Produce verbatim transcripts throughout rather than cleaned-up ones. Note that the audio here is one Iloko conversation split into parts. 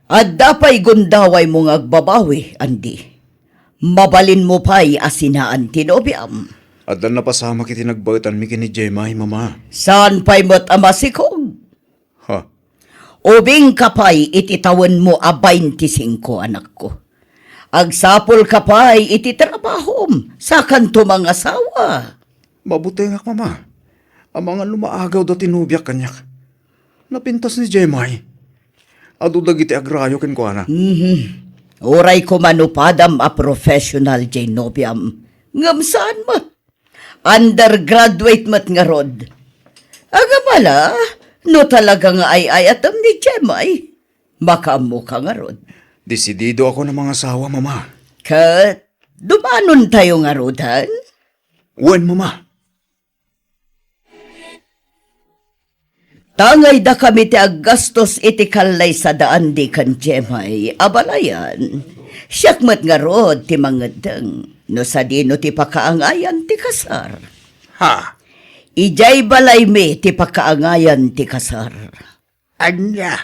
Adda pay gundawaymo nga agbabawi, Andy. Mabalinmo pay a sinaan ti nobiam. Adda napasamak iti nagbaetanmi ken ni Jemay, Mama. Saan pay met a masikog? Ha? Ubingka pay iti tawenmo a baintisingko, anakko. Agsapulka pay iti trabahom, sakanto mangasawa. Mabutengak, Mama. Amangan no maagaw da ti nobiak kaniak. Napintas ni Jemay. Adu dagiti agrayo kenkuana. Mhm. Uray koma no padam a professional jay nobiam. Ngem saan met. Undergraduate met ngarud. Agabala, no talaga nga ay-ayatem ni Jemay, makaammoka ngarud. Desidido ako na mangasawa, Mama. Ket dumanon tayo ngaruden? Wen, Mama. Tangay dakami ti aggastos iti kallaysa da Andy ken Jemay a balayan. Siak met ngarud ti mangeddeng no sadino ti pakaangayan ti kasar. Ha? Idiay balaymi ti pakaangayan ti kasar. Ania?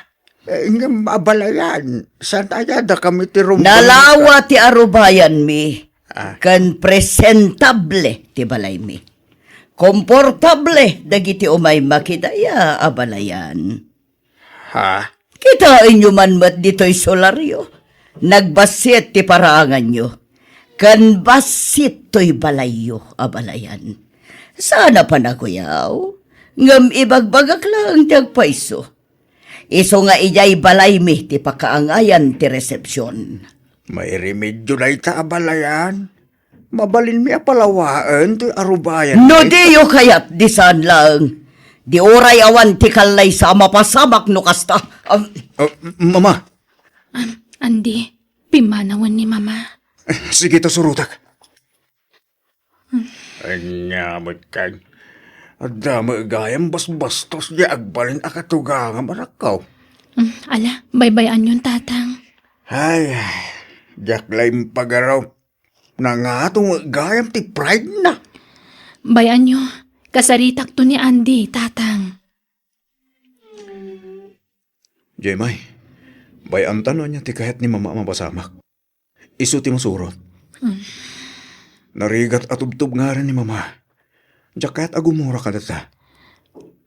Eh, ngem a balayan, saan aya dakami ti rumrumita? Nalawa ti arubayanmi. Ah. Ken presentable ti balaymi. Komportable dagiti umay makidaya a balayan. Ha? Kitaenyo man met ditoy solaryo. Nagbassit ti paraanganyo. Ken bassit toy balayyo a balayan. Saan a panaguyaw, ngem ibagbagak laeng ti agpayso. Isu nga idiay balaymi ti pakaangayan ti resepsion. Mairemedio dayta a balayan. Mabalinmi a palawaen toy arubayan. No diyo kayat, di saan laeng. Di uray awan ti kallaysa a mapasamak no kasta. Am- Ah, Mama. Am, Andy, pimmanawen ni Mama. Sige ta, surotak. Ania met kay? Adda met gayam basbastos di agbalin a katugangam, anakko. Mm, ala, baybay-anyon, Tatang. Ay, diak la impagaraw. Nangato met gayam ti pride na. Bay-anyo, kasaritakto ni Andy, Tatang. Jemay, bay-anta no ania ti kayat ni Mama a mapasamak. Isu ti masurot. Mm. Narigat a tubtubngaran ni Mama. Diak kayat a gumura kadata.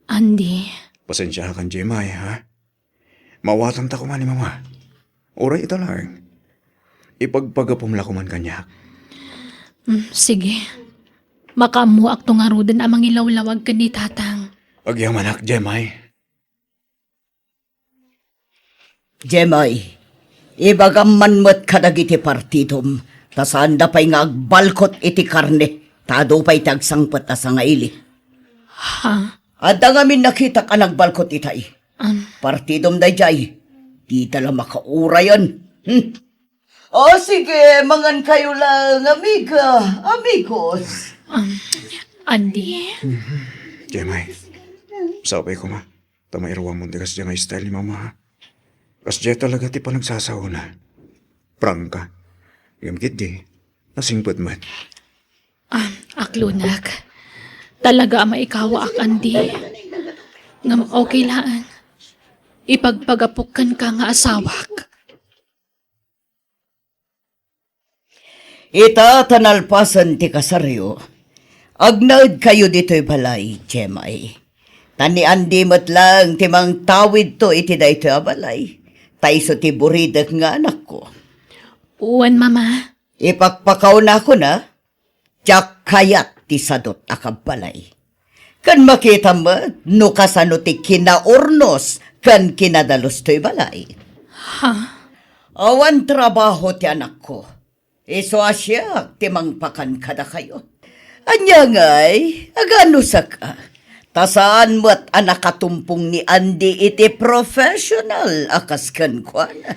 Andy. Pasensiakan, Jemay, ha? Mawatanta koma ni Mama. Uray ita laeng. Ipagpagapom la koman kaniak. Mm, sige. Makaammoakto ngaruden a mangilawlawag ken ni Tatang. Agyamanak, Jemay. Jemay, ibagam man met kadagiti partidom, ta saanda pay nga agbalkot iti karne, ta adu pay ti agsangpet a sangaili. Ha? Adda ngamin nakitak a nagbalkot itay. Am. Partidom daydiay, dita la makaurayan. Hmm. O sige, mangan kayo lang, amiga, amigos. Am, Andy? Jemay, sapay koma. Ta mairuamon ti kasdiay nga style ni Mama, ha? Kasdiay talaga ti panagsasaona. Prangka. Ngem ketdi, nasingpet met. Ah, aklonak. Talaga a maikawaak, Andy. Ngem okay laeng. Ipagpagapok kenka nga asawak. Ita ta nalpasen ti kasaryo, agnaedkayo ditoy balay, Jemay. Ta ni Andy met laeng ti mangtawidto iti daytoy a balay, ta isu ti buridek nga anakko. Wen, Mama. Ipakpakawnakon a, diak kayat ti sadut a kabbalay. Ken makitam met no kasano ti kinaurnos ken kinadalus toy balay. Ha? Awan trabaho ti anakko. Isu a siak ti mangpakan kadakayo. Ania ngay, aganusak a. Ta saan met a nakatumpong ni Andy iti professional a kas kenkuana.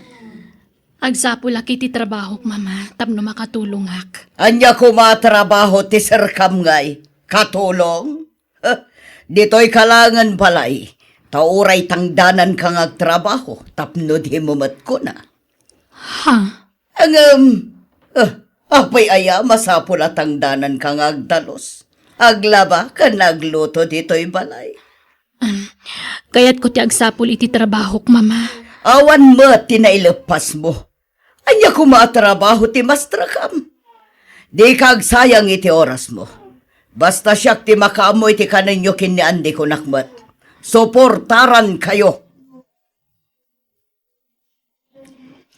Agsapulak iti trabahok, Mama, tapno makatulongak. Ania koma a trabaho ti serkam ngay? Katulong? Huh, ditoy ka laengen balay, ta uray tangdananka nga agtrabaho tapno dimo met kuna. Ha? Ngem, eh, apay aya masapul a tangdananka nga agdalus, aglaba, ken agluto ditoy balay? Am, kayatko ti agsapul iti trabahok, Mama. Awan met ti naileppasmo. Ania koma a trabaho ti mastrakam? Dika agsayang iti orasmo. Basta siak ti makaammo iti kanenyo ken ni Andy, kunak met. Suportarankayo.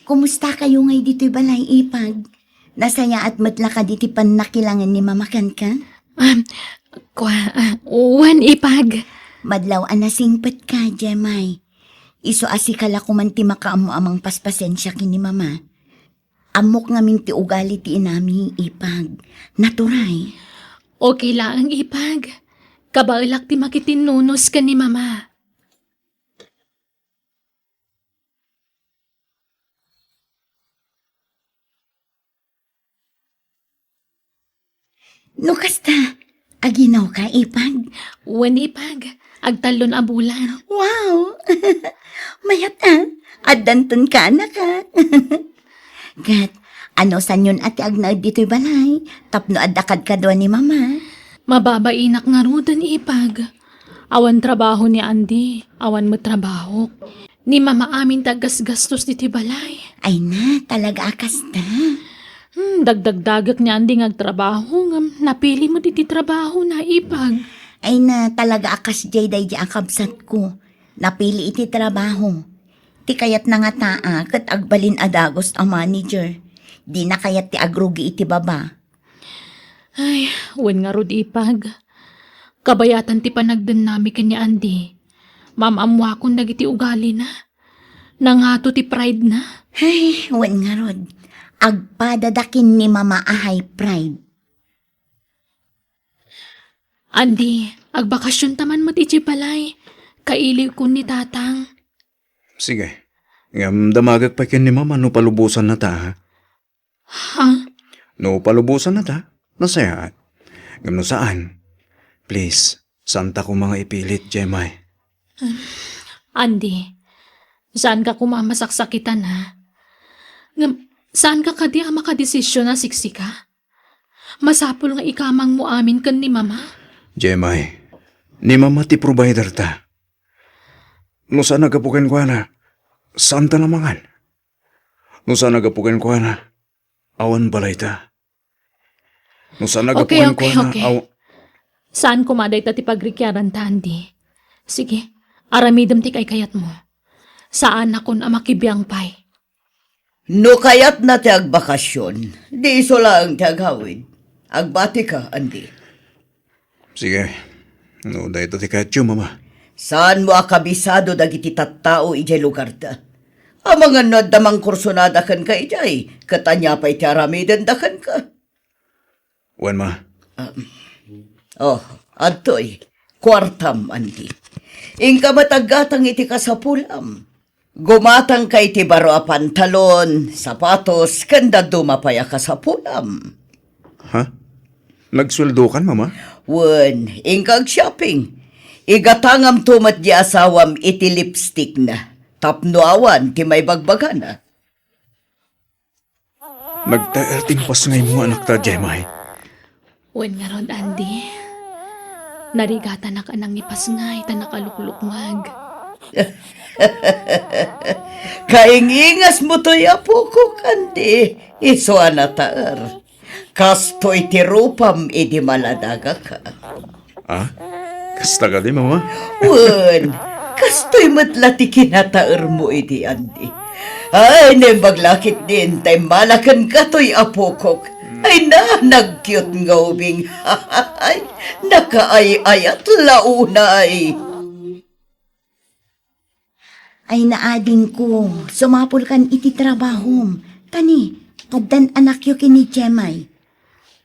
Kumusta kayo ngay ditoy balay, Ipag? Nasayaat met la kadi ti pannakilangen ni Mama kenka? Um, kua, ah, wen, Ipag. Madlaw a nasingpet ka, Jemay. Isu a sika la koman ti makaammo a mangpaspasensia ken ni Mama. Ammok ngamin ti ugali ti inami, Ipag. Naturay. Okay laeng, Ipag. Kabaelak ti makitinnunos ken ni Mama. No kasta, aginawka, Ipag? Wen, Ipag. Agtallon a bulan. Wow! Mayat a. Addanton ka, anak, a. Ket, ano sanyon a ti agnaed ditoy balay? Tapno adda kadkadua ni Mama? Mababainak ngaruden, Ipag. Awan trabaho ni Andy, awan met trabahok. Ni Mama amin ti aggasgastos ditoy balay. Ay na, talaga a kasta. Hmm, dagdagdagek ni Andy nga agtrabaho, ngem napili met iti trabaho na, Ipag. Ay na, talaga a kasdiay daydi a kabsatko. Napili iti trabaho. Ti kayatna ngata a ket agbalin a dagus a manager. Dina kayat ti agrugi iti baba. Ay, wen ngarud, Ipag. Kabayatan ti panagdennami ken ni Andy. Maam-ammoakon dagiti ugalina. Nangato ti pride na. Ay, wen ngarud. Agpadada ken ni Mama a high pride. Andy, agbakasionta man met idiay balay. Kailiwkon ni Tatang. Sige. Ngem damagek pay ken ni Mama no palubosannata, ha? Ha? No palubosannata, nasayaat. Ngem no saan, please, saanta koma nga ipilit, Jemay. Andy, saanka koma a masaksakitan, ha? Ngem, saanka kadi a makadesisyon a siksika? Masapul nga ikamangmo amin ken ni Mama. Jemay, ni Mama ti provider ta. No saan a gapu kenkuana, saanta a mangan. No saan a gapu kenkuana, awan balayta. No saan a gapu Okay, okay, kenkuana, okay. aw- Saan koma dayta ti pagrikiaran ta, Andy? Sige, aramidem ti kaykayatmo. Saanakon a makibiang pay. No kayatna ti agbakasyon, di isu laeng ti agawid. Agbatika, Andy. Sige. No dayta ti kayatyo, Mama. Saanmo a kabisado dagiti tattao idiay lugarda? Amangan no adda mangkursonada kenka idiay, ket ania pay ti aramidenda kenka? Wen, Ma. Um, oh, adtoy. Kuartam, Andy. Inka met aggatang iti kasapulam. Gumatangka iti baro a pantalon, sapatos, ken dadduma pay a kasapulam. Ha? Nagsueldokan, Mama? Wen, inka ag-shopping. Igatangamto met di asawam iti lipstickna. Tapno awan ti maibagbagana. Nagtaer ti impasngaymo, anakta, Jemay. Wen ngarud, Andy. Narigatanak a nangipasngay ta nakaluklukmag. Kaingingasmo toy, apokok, Andy. Isu a nataer. Kastoy ti rupam idi maladagaka. Ah? Kasta kadi, Mama? Wen, kastoy met la ti kinataermo idi, Andy. Ay, naimbag la ketdin ta immala kenka toy, apokok. Ay na, nagcute nga ubing. Ay, nakaay-ayat la unay. Ay, naadingko, sumapulkan iti trabahom. Tani, addan anakyo ken ni Jemay.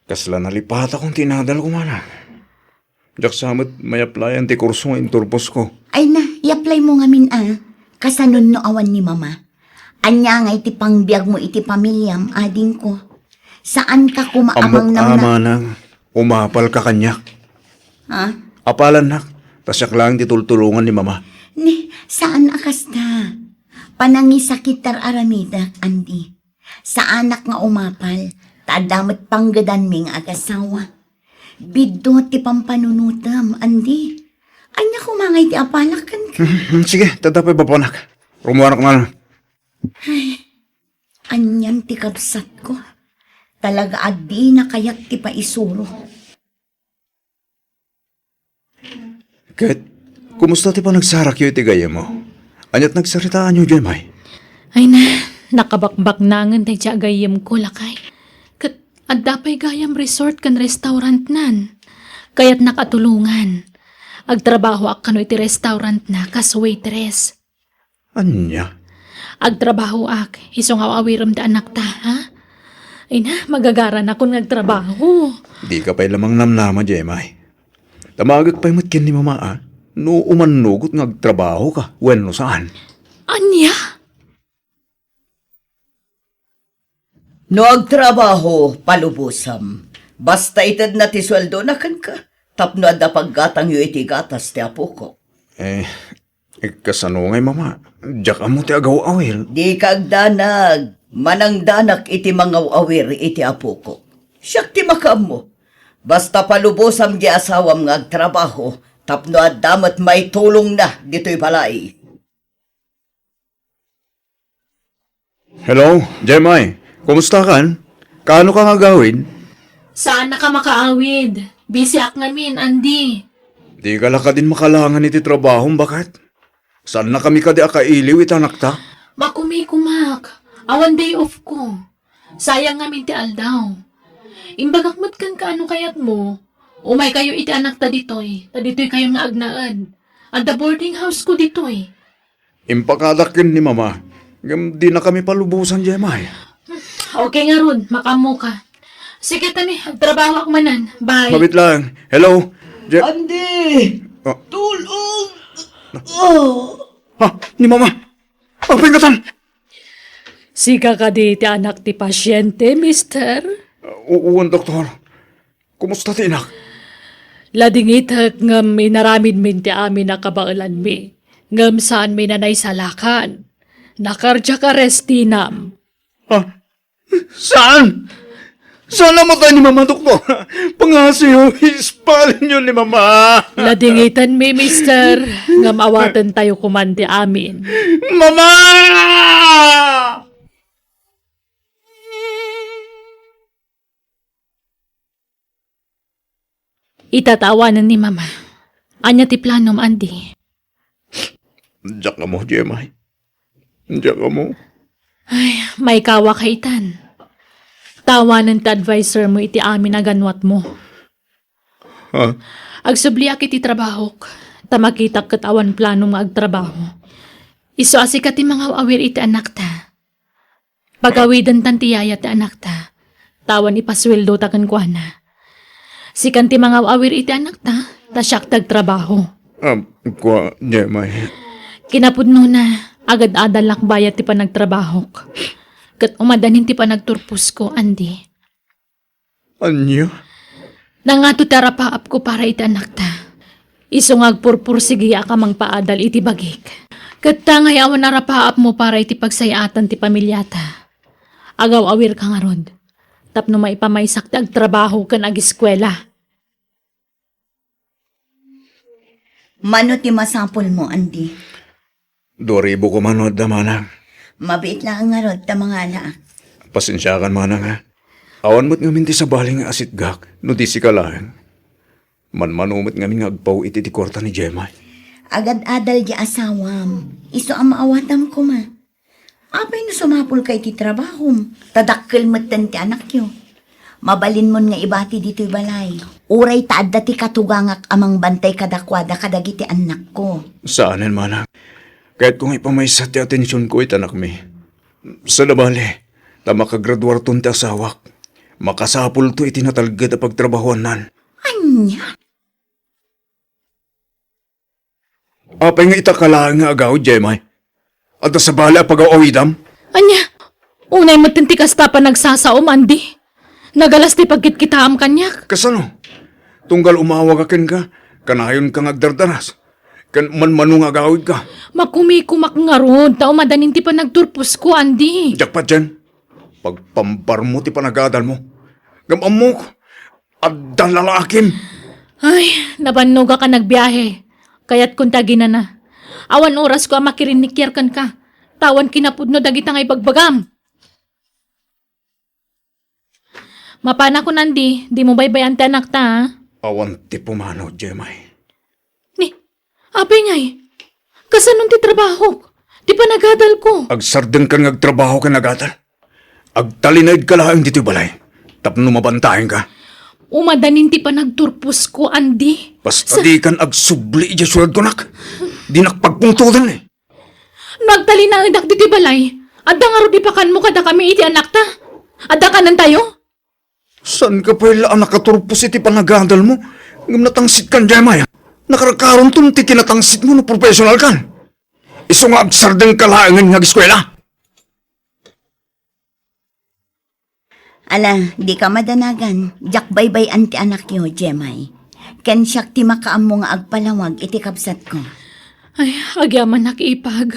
Kasla nalipatakon ti inadalko, mana. Diak sa met may-applyan ti kurso nga inturposko. Ay na, i-apply mo ngamin a. Kasanon no awan ni Mama? Ania ngay ti pangbiagmo iti pamiliam, adingko? Saanka koma a Ammok, mangnamnam. Amanang, umapalka kaniak. Ha? Apalannak, ta siak laeng ti tultulongan ni Mama. Ni, saan a kasta? Panangisakit ti ar-aramidek, Andy. Saanak nga umapal, ta adda met panggedanmi nga agasawa. Biddut ti pampanunotem, Andy. Ania koma ngay ti apalak kenka? Sige, tadda pay babanak. Rumuarak man. Ay, anian ti kabsatko. Talaga a dina kayat ti paisuro. Ket, kumusta ti panagsarakyo iti gayyemmo? Aniat nagsaritaanyo, Jemay? Ay na, nakabakbaknangen daydiay a gayyemko, lakay. Ket adda pay gayam resort ken restaurantnan. Kayatnak a tulongan. Agtrabahoak kano iti restaurantna kas waitress. Ania? Agtrabahoak, isu nga aw-awirem ti anakta, ha? Ay na, magagaranakon nga agtrabaho. Dika pay la mangnamnama, Jemay. Damagek pay met ken ni Mama, a, no umannugot nga agtrabahoka wenno saan. Ania? No agtrabaho, palubosam. Basta itedna ti sueldona kenka, tapno adda paggatangyo iti gatas ti apoko. Eh, eh, kasano ngay, Mama? Diak ammo ti agaw-awir. Dika agdanag. Manangdanak iti mangaw-awir iti apoko. Siak ti makaammo. Basta palubosam di asawam nga agtrabaho tapno adda met maitulongna ditoy balay. Hello, Jemay. Kumusta kan? Kaano ka nga agawid? Saan na ka makaawid? Busy ak ngamin, Andy. Di ka la kadin makalangan iti trabahom, baket? Saan na kami kadi a kailiw iti anakta? Makumikumak. Awan day off ko. Sayang ngamin ti aldaw. Imbagak met kenka no kayatmo, umay kayo iti anakta ditoy, ta ditoy kayo nga agnaed. Adda boarding house ko ditoy. Impakadak ken ni Mama, ngem dina kami palubosan, Jemay. Okay ngarud, makaammo ka. Sige, tani, agtrabahoak manen. Bye. Mabit lang. Hello? Je- Andy! Ah. Tulong! Oh. Ha? Ni Mama? Apay ngatan? Sika kadi ti anak ti pasyente, mister? U-, uwan, doktor. Kumusta ti inak? Ladingitek ngem inaramidmin ti amin a kabaelanmi. Ngem saanmi a naisalakan. Na-cardiac arrest tinam. Ha? Saan? Saan namatay ni Mama, doktor? Pangasiyo, ispalinyo ni Mama. Ladingitanmi, mister. Ngem awatentayo koman ti amin. Mama! Ita ta awanen ni Mama. Ania ti planom, Andy? Diak ammo, Jemay. Diak ammo. Ay, maikawak itan. Ta awanen ti adviser mo iti amin a ganwatmo. Ha? Agsubliak iti trabahok, ta makitak ket awan planom nga agtrabaho. Isu a sika ti mangaw-awir iti anakta. Pagawidentan ti yaya ti anakta, ta awan ipasueldota kenkuana. Sikan ti mangaw-awir iti anakta, ta siak ti agtrabaho. Ah, kua, Jemay. Kinapudnona, agad-adalak bayat ti panagtrabahok. Ket umadanin ti panagturposko, Andy. Ania? Nangato ti arapaapko para iti anakta. Isu nga agpurpursigiak a mangpaadal iti bagik. Ket ta ngay awan arapaapmo para iti pagsay-atan ti pamiliata. Agaw-awirka ngarud, tapno maipamaysak ti agtrabaho ken agiskuela. Mano ti masapulmo, Andy? Dua ribu koma no adda, manang. Mabiit laeng ngarud ta mangalaak. Pasensiakan, manang, ha? Awan met ngamin ti sabali nga asitgak no di sika laeng. Manmano met ngamin nga agpaw iti ti kuarta ni Jemay. Agad-adal di asawam. Isu a maawatam koma. Apay no sumapulka iti trabahom, ta dakkel metten ti anakyo? Mabalinmon nga ibati ditoy balay. Uray ta adda ti katugangak a mangbantay kadakuada kadagiti annakko. Saanen, manang. Kayatko nga ipamaysa ti atensionko iti anakmi. Sada bale, ta makagraduarton ti asawak. Makasapulto iti natalged a pagtrabahuannan. Ania? Apay nga ita ka laeng nga agawid, Jemay? Adda sabali a pagaw-awidam? Ania? Unay met ti kasta a panagsasaom, Andy. Nagalas ti pagkitkitaam kaniak. Kasano? Tunggal umawag a kenka, kanayonka nga agdardaras. Ken manmano nga agawidka. Makumikumak ngarud, ta umadanin ti panagturposko, Andy. Diak patien. Pagpambarmo ti panagadalmo. Ngem ammok, adda lalaakim. Ay, nabannogak a nagbiahe. Kayatkon ti aginana. Awan orasko a makirinnikiar kenka. ta awan kinapudno dagita nga ibagbagam. Mapanakon, Andy, dimo baybay-an ti anakta, a? Awan ti pumanaw, Jemay. Ni, apay ngay, kasano ti trabahok? Ti panagadalko? Agsardengkan nga agtrabaho ken agadal. Agtalinaedka laeng ditoy balay tapno mabantaenka. Umadanin ti panagturposko, Andy. Basta dikan agsubli idiay siudad, kunak. Dinak pagpungtoten, eh. No agtalinaedak ditoy balay, adda ngarud ipakanmo kadakami iti anakta? Adda kanentayo? Saanka pay la a nakaturpos iti panagadalmo, ngem natangsitkan, Jemay. Nakarkaronton ti kinatangsitmo no professional kan. Isu nga agsardengka laengen nga ageskuela. Ala, dika madanagan. Diak baybay-an ti anakyo, Jemay. Ken siak ti makaammo nga agpalawag iti kabsatko. Ay, agyamanak, ipag.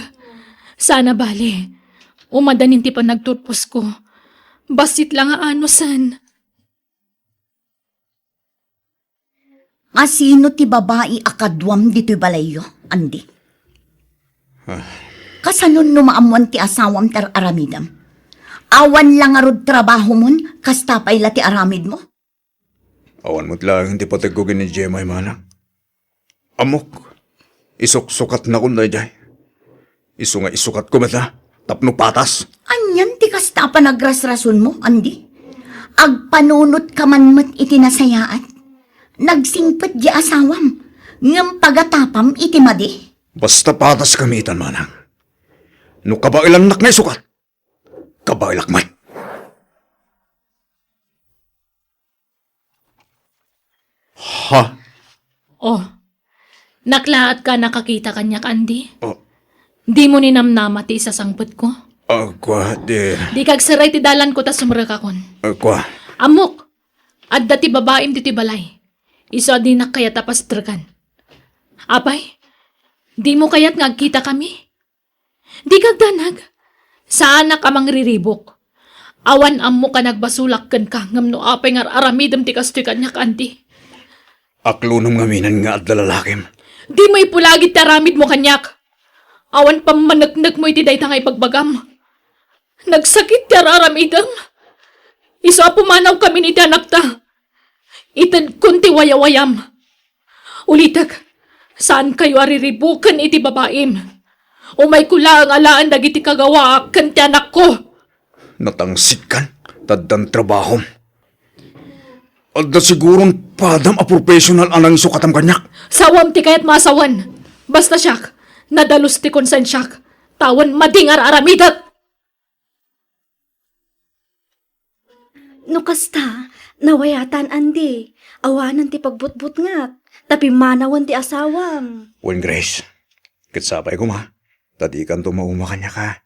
Saan a bale. Umadanin ti panagturposko. Bassit la nga anusen. Asino ti babai a kaduam ditoy balayyo, Andy? Ah. Kasano no maammoan ti asawam ti ar-aramidem? Awan la ngarud trabahomon, kasta pay la ti aramidmo? Awan met laeng ti pategko ken ni Jemay, manang. Ammok, isuksukatnakon daydiay. Isu nga isukatko met la, tapno patas. Anian ti kasta a panagrasrasonmo, Andy? Agpanunotka man met iti nasayaat. Nagsingpet di asawam, ngem pagatapam iti madi. Basta pataskami itan, manang. No kabaelannak nga isukat, kabaelak met. Ha? Oh, naklaatka a nakakita kaniak, Andy? Oh. Dimo ninamnama ti isasangpetko? Ah, kua, di. Dika agserrek iti dalanko ta sumrekakon. Ah, kua. Ammok, adda ti babaim ditoy balay. Isu a dinak kayat a pastrekan. Apay, dimo kayat nga agkitakami? Dika agdanag. Saanak a mangriribuk. Awan ammok a nagbasolak kenka ngem no apay nga ar-aramidem ti kastoy kaniak, Andy. Aklonem ngamin nga adda lalakim. Dimo ipulagid ti aramidmo kaniak. Awan pammaneknekmo iti dayta nga ibagbagam. Nagsakit ti ar-aramidem. Isu a pumanawkamin iti anakta. Itedkon ti wayawayam. Ulitek, saankayo a riribuken iti babaim. Umayko laeng alaen dagiti kagawaak ken ti anakko. Natangsitkan, ta addan trabahom. Adda siguron padam a professional a nangisukatam kaniak. Sawam ti kayatmo a sawen. Basta siak, nadalus ti konsensiak. Ta awan madi nga ar-aramidek. No kasta, nawayatan, Andy. Awanen ti pagbutbutngak, ta pimmanawen ti asawam. Wen, Grace, ket sapay koma, ta dikanto mauma kaniak, a.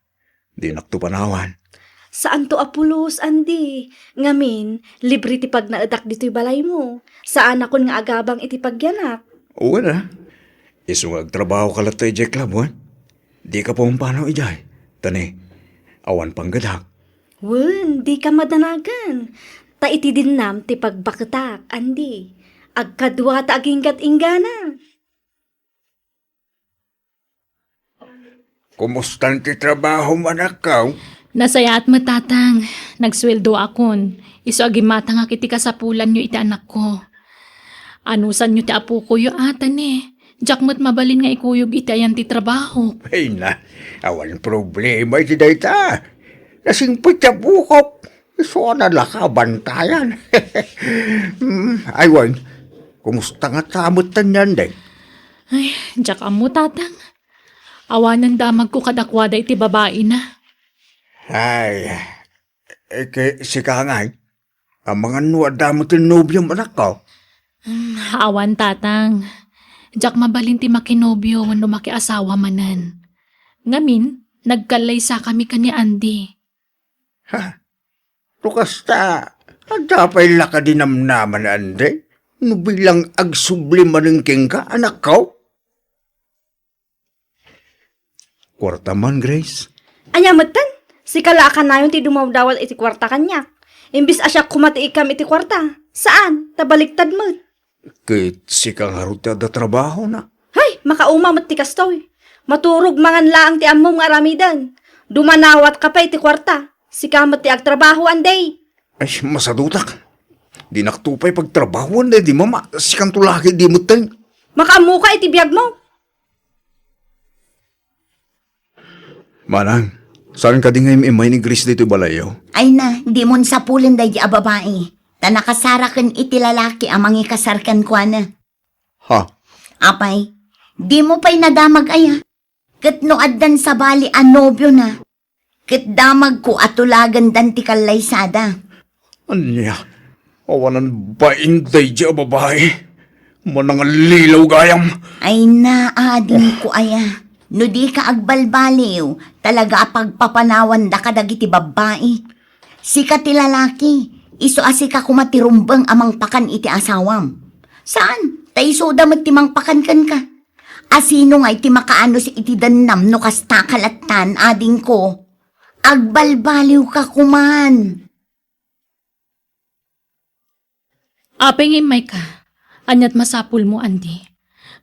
Dinakto panawan. Saanto a pulos, Andy. Ngamin, libre ti pagnaedak ditoy balaymo. Saanakon nga agabang iti pagyanak. Wen a. Isu nga agtrabahoka latta idiay club, wen? Dika pumpanaw idiay. Ta ni, awan panggedak. Wen, dika madanagan. Ta iti dinnam ti pagbaketak, Andy. Agkadua ta aginggat-inggana. Kumustan ti trabahom, anakko? Nasayaat met, Tatang. Nagsueldoakon. Isu a gimmatangak iti kasapulanyo iti anakko. Anusanyo ti apokoyo, a, ta ni, diak met mabalin nga ikuyog iti ayan ti trabaho. Ay na, awan problema iti dayta. Nasingpet ti apokok. Isu a nalaka bantayan. Mm, ay wen, kumusta ngata met tanyandeng? Ay, diak ammo, Tatang. Awanen damagko kadakuada iti babaina. Ay, eh, ke-, sika ngay? Amangan no adda met ti nobiom, anakko? Hmm, awan, Tatang. Diak mabalin ti makinobio wenno makiasawa manen. Ngamin, nagkallaysakami ken ni Andy. Ha? No kasta, adda pay la kadi namnama ni Andy? No bilang agsubli manen kenka, anakko? Kuarta man, Grace. Ania metten? Sika la a kanayon ti dumawdawat iti kuarta kaniak. Imbes a siak koma ti ikkam iti kuarta. Saan, ta baliktad met. Ket sika ngarud ti adda trabahona. Hay, makauma met ti kastoy. Maturog mangan laeng ti ammom nga aramiden. Dumanawatka pay ti kuarta. Sika met ti agtrabaho, Andy. Ay, masadutak. Dinakto pay pagtrabahoan daydi mama. Sikanto la ket di metten. Makaammoka iti biagmo. Manang, saan kadi nga im-immay ni Grace ditoy balayyo? Ay na, dimon sapulen daydi a babai. Ta nakasara ken iti lalaki a mangikasar kenkuana. Ha? Apay, dimo pay nadamag aya? Ket no addan sabali a nobiona, ket damagko a tulagandan ti kallaysada. Ania? Awanan bain daydi a babai. Manangallilaw gayam. Ay na, adingko aya. No dika agbalbaliw, talaga a pagpapanawanda kadagiti babbai. Sika ti lalaki, isu a sika koma ti rumbeng a mangpakan iti asawam. Saan? Ta isuda met ti mangpakan kenka. Asino ngay ti makaanus iti dennam no kasta ka lattan, adingko? Agbalbaliwka koman. Apay nga immayka? Aniat masapulmo, Andy?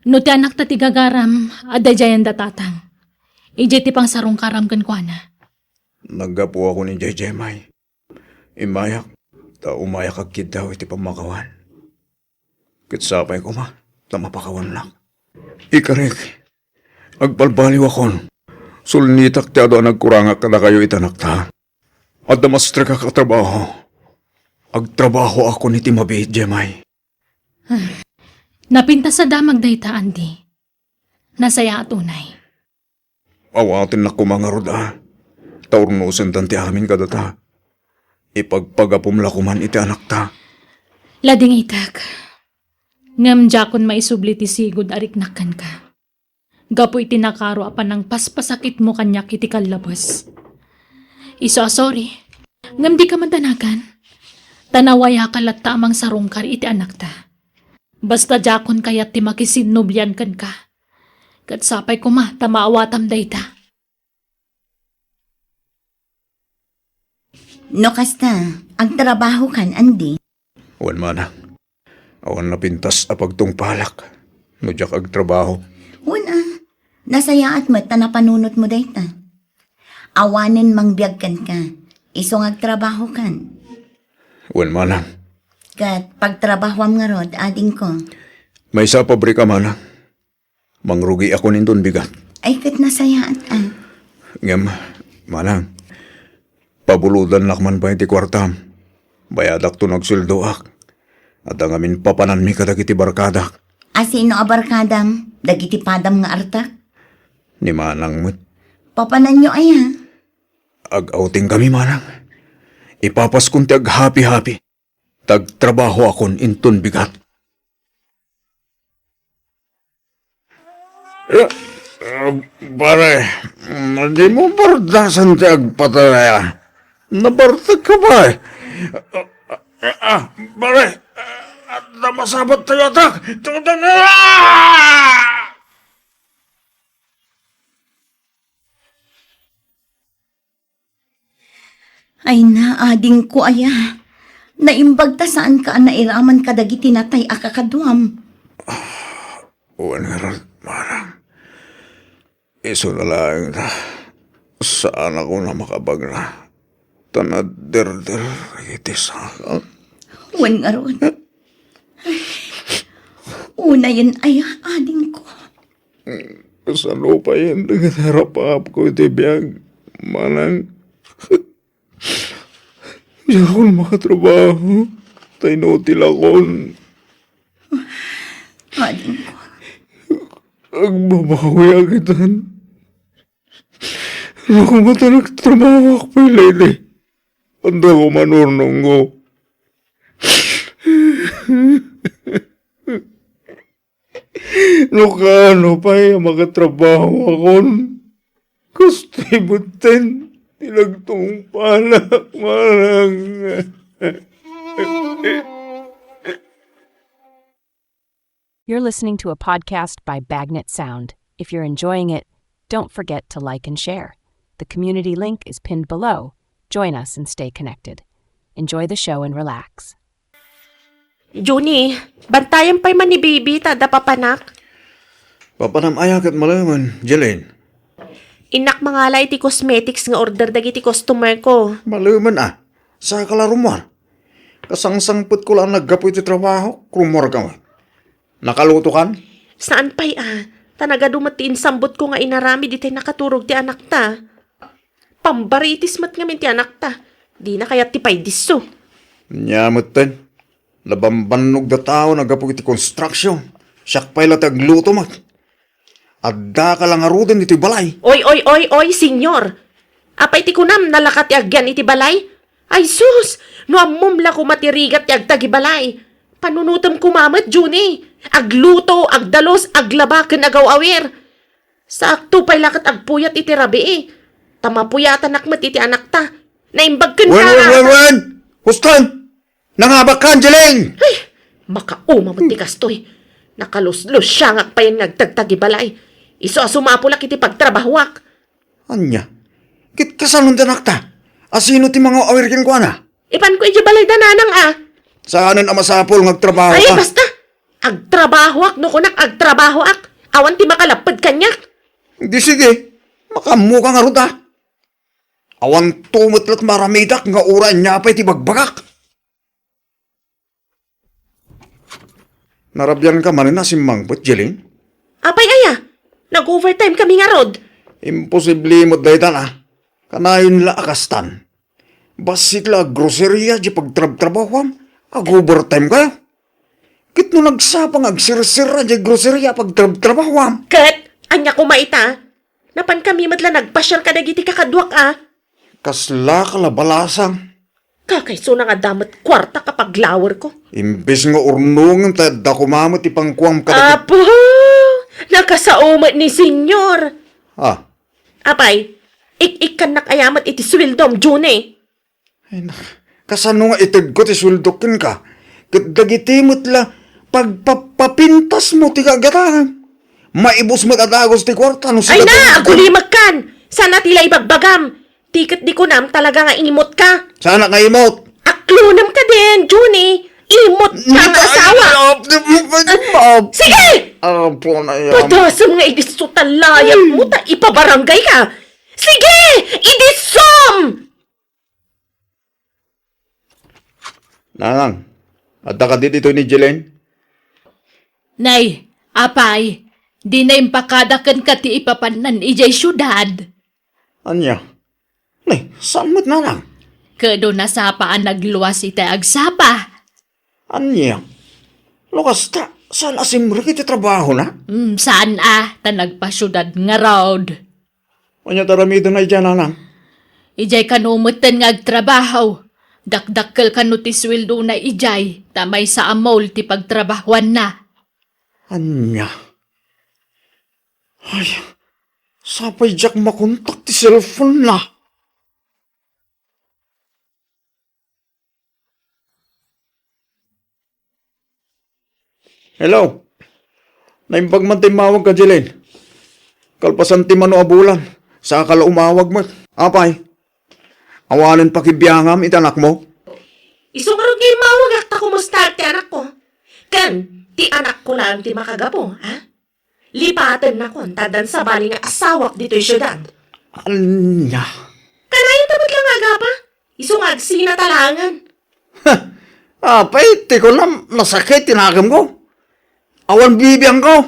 No ti anakta ti gagaram, adda idiayen da tatang. Idiay ti pangsarungkaram kenkuana. Naggapuakon idiay Jemay. Immayak, ta umayak agkiddaw iti pammakawan. Ket sapay koma, ta mapakawannak. Ikarik, agbalbaliwakon. Sulnitak ti adu a nagkurangak kadakayo iti anakta. Adda mastrekak a trabaho. Agtrabahoakon iti mabiit, Jemay. Napintas a damag dayta, Andy. Nasayaat unay. Awatennak koma ngarud a, ta urnosendan ti amin kadata. Ipagpagapom la koman iti anakta. Ladingitek. Ngem diakon maisubli ti sigud a riknak kenka. Gapu iti nakaro a panangpaspasakitmo kaniak iti kallabes. Isu a sorry, ngem dika madanagan. Ta nawayaka latta a mangsarungkar iti anakta. Basta diakon kayat ti makisinnublian kenka. Ket sapay koma ta maawatam dayta. No kasta, agtrabahokan, Andy? Wen, manang. Awan napintas a pagtungpalak no diak agtrabaho. Wen a, nasayaat met ta napanunotmo dayta. Awanen mangbiag kenka, isu nga agtrabahokan. Wen, manang. Ket pagtrabahoam ngarud, adingko. Maysa a pabrika, manang. Mangrugiakon inton bigat. Ay, ket nasayaat, a. Ngem, manang, pabulodannak man pay ti kuartam. Bayadakto no agsueldoak. Adda ngamin papananmi kadagiti barkadak. A, sino a barkadam? Dagiti padam nga artak? Ni manang met. Papananyo aya? Ag-outing kami, manang. Ipapaskon ti aghapi-hapi. Tagtrabahoakon inton bigat. Eh, eh, pare, dimo bardasan ti agpatay aya. Nabartek ka pay. Ah, pare, adda masabat tayo atak. Tutan na! Ay na, adingko aya. Naimbag ta saanka a nairaman kadagiti natay a kakaduam. Wen ngarud, manang. Isu na laeng ta saanakon a makabagna. Ta naderder iti sangak. Wen ngarud. Unayen aya, adingko. Kasano payen dagiti arap-apko iti biag, manang? Diakon makatrabaho, ta inutilakon. Adingko. Agbabawiak itan. No koma ta nagtrabahoak pay layti, adda koma urnongko. No kaano pay a makatrabahoakon, kastoy metten ti nagtungpalak, manang. You're listening to a podcast by Bagnet Sound. If you're enjoying it, don't forget to like and share. The community link is pinned below. Join us and stay connected. Enjoy the show and relax. Junie, bantayan pay man ni baby ta adda papanak. Papanam aya ket malemen, Jeline? Innak mangala iti cosmetics nga order dagiti customer ko. Malemen a. Saka la rumuar. Kasangsangpetko la a naggapu iti trabaho, rumuar ka met. Nakalutokan? Saan pay a. Ta nagadu met ti insambotko nga inaramid itay nakaturog ti anakta. Pambaritis met ngamin ti anakta. Dina kayat ti paydisso. Nia metten. Nabambannogda tao naggapu iti construction. Siak pay la ti agluto met. Addaka la ngaruden ditoy balay. Oy, oy, oy, oy, senyor! Apay ti kunam, nalaka ti agyan iti balay? Ay sus! No ammom la koma ti rigat ti agtagibalay. Panunotem koma met, Junie. Agluto, agdalus, aglaba ken agaw-awir. Sakto pay la ket agpuyat iti rabii. Ta mapuyatanak met iti anakta. Naimbag ken Wen, wen, wen, wen! Huston! Nangabak ka, Angeline! Ay, makauma met ti kastoy. Nakaluslusiangak payen nga agtagtagibalay. Isu a sumapulak iti pagtrabahoak. Ania? Ket kasano ti anakta? Asino ti mangaw-awir kenkuana? Ipanko idiay balay da nanang a. Saanen a masapul nga agtrabaho Ay, ka? Basta! Agtrabahoak no kunak agtrabahoak. Awan ti makalapped kaniak. Di sige, makaammo ka ngarud a. Awan to met la ti maaramidak nga uray ania pay ti bagbagak. Narabian ka manen a simmangpet, Jeline? Apay aya? Nag-overtime kami ngarud. Imposible met dayta a. Kanayon la a kastan. Bassit la a groceria di pagtrabtrabahuam, ag-overtime kayo. Ket no nagsapa nga agsirsira di groceria pagtrabtrabahuam. Ket, ania koma ita? Napan kami met la nagpasiar kadagiti kakaduak a. Kasla ka la balasang. Kakaisuna nga adda met kuarta ka paglawer ko. Imbes nga urnongen ta adda koma met ti pangkuam kadagiti Apo! Nakasao met ni Senyor. Ah. Apay, ik-ikkannak aya met iti sueldom, Junie. Ay, nak-, kasano nga itedko ti sueldok kenka? Ket dagiti met la pagpapapintasmo ti kagataem. Maibus met a dagus ti kuarta no Ay sigaton na, agulimekkan! Sana ti la ibagbagam. Ti ket di kunam talaga nga imot ka. Saanak nga imot? Aklonem ka din, Junie. Imot ka nga asawa. Sige! Apo na yan. Padasem nga idisso ta layat mo ta ipabarangay ka. Sige! Idissom! Nanang, adda kadi ditoy ni Jelen? Nay, apay, dina impakada kenka ti ipapannan idiay siudad. Ania? Nay, saan met, nanang? Ket no nasapa a nagluas itay agsapa. Ania? No kasta, saan a simrek iti trabahona? Mm, saan a, ta nagpasiudad ngarud. Ania ti aramidenna idiay, nanang? Idiay kano metten nga agtrabaho. Dakdakkel kano ti sueldona idiay, ta maysa a mall ti pagtrabahoanna. Ania? Ay, sapay diak makontak ti cellphone-na. Hello? Naimbag man ti immawag ka, Jelen. Kalpasan ti mano a bulan, saka la umawag met. Apay, awanen pakibiangam iti anakmo? Isu ngarud nga immawagak ta kumusta ti anakko. Ken, ti anakko laeng ti makagapu, ha? Lipatennakon ta addan sabali nga asawak ditoy siudad. Ania? Kanayon ta met la nga agapa. Isu nga agsina ta laengen. Apay, ti kunam, nasakit ti nakemko. Awan bibiangko.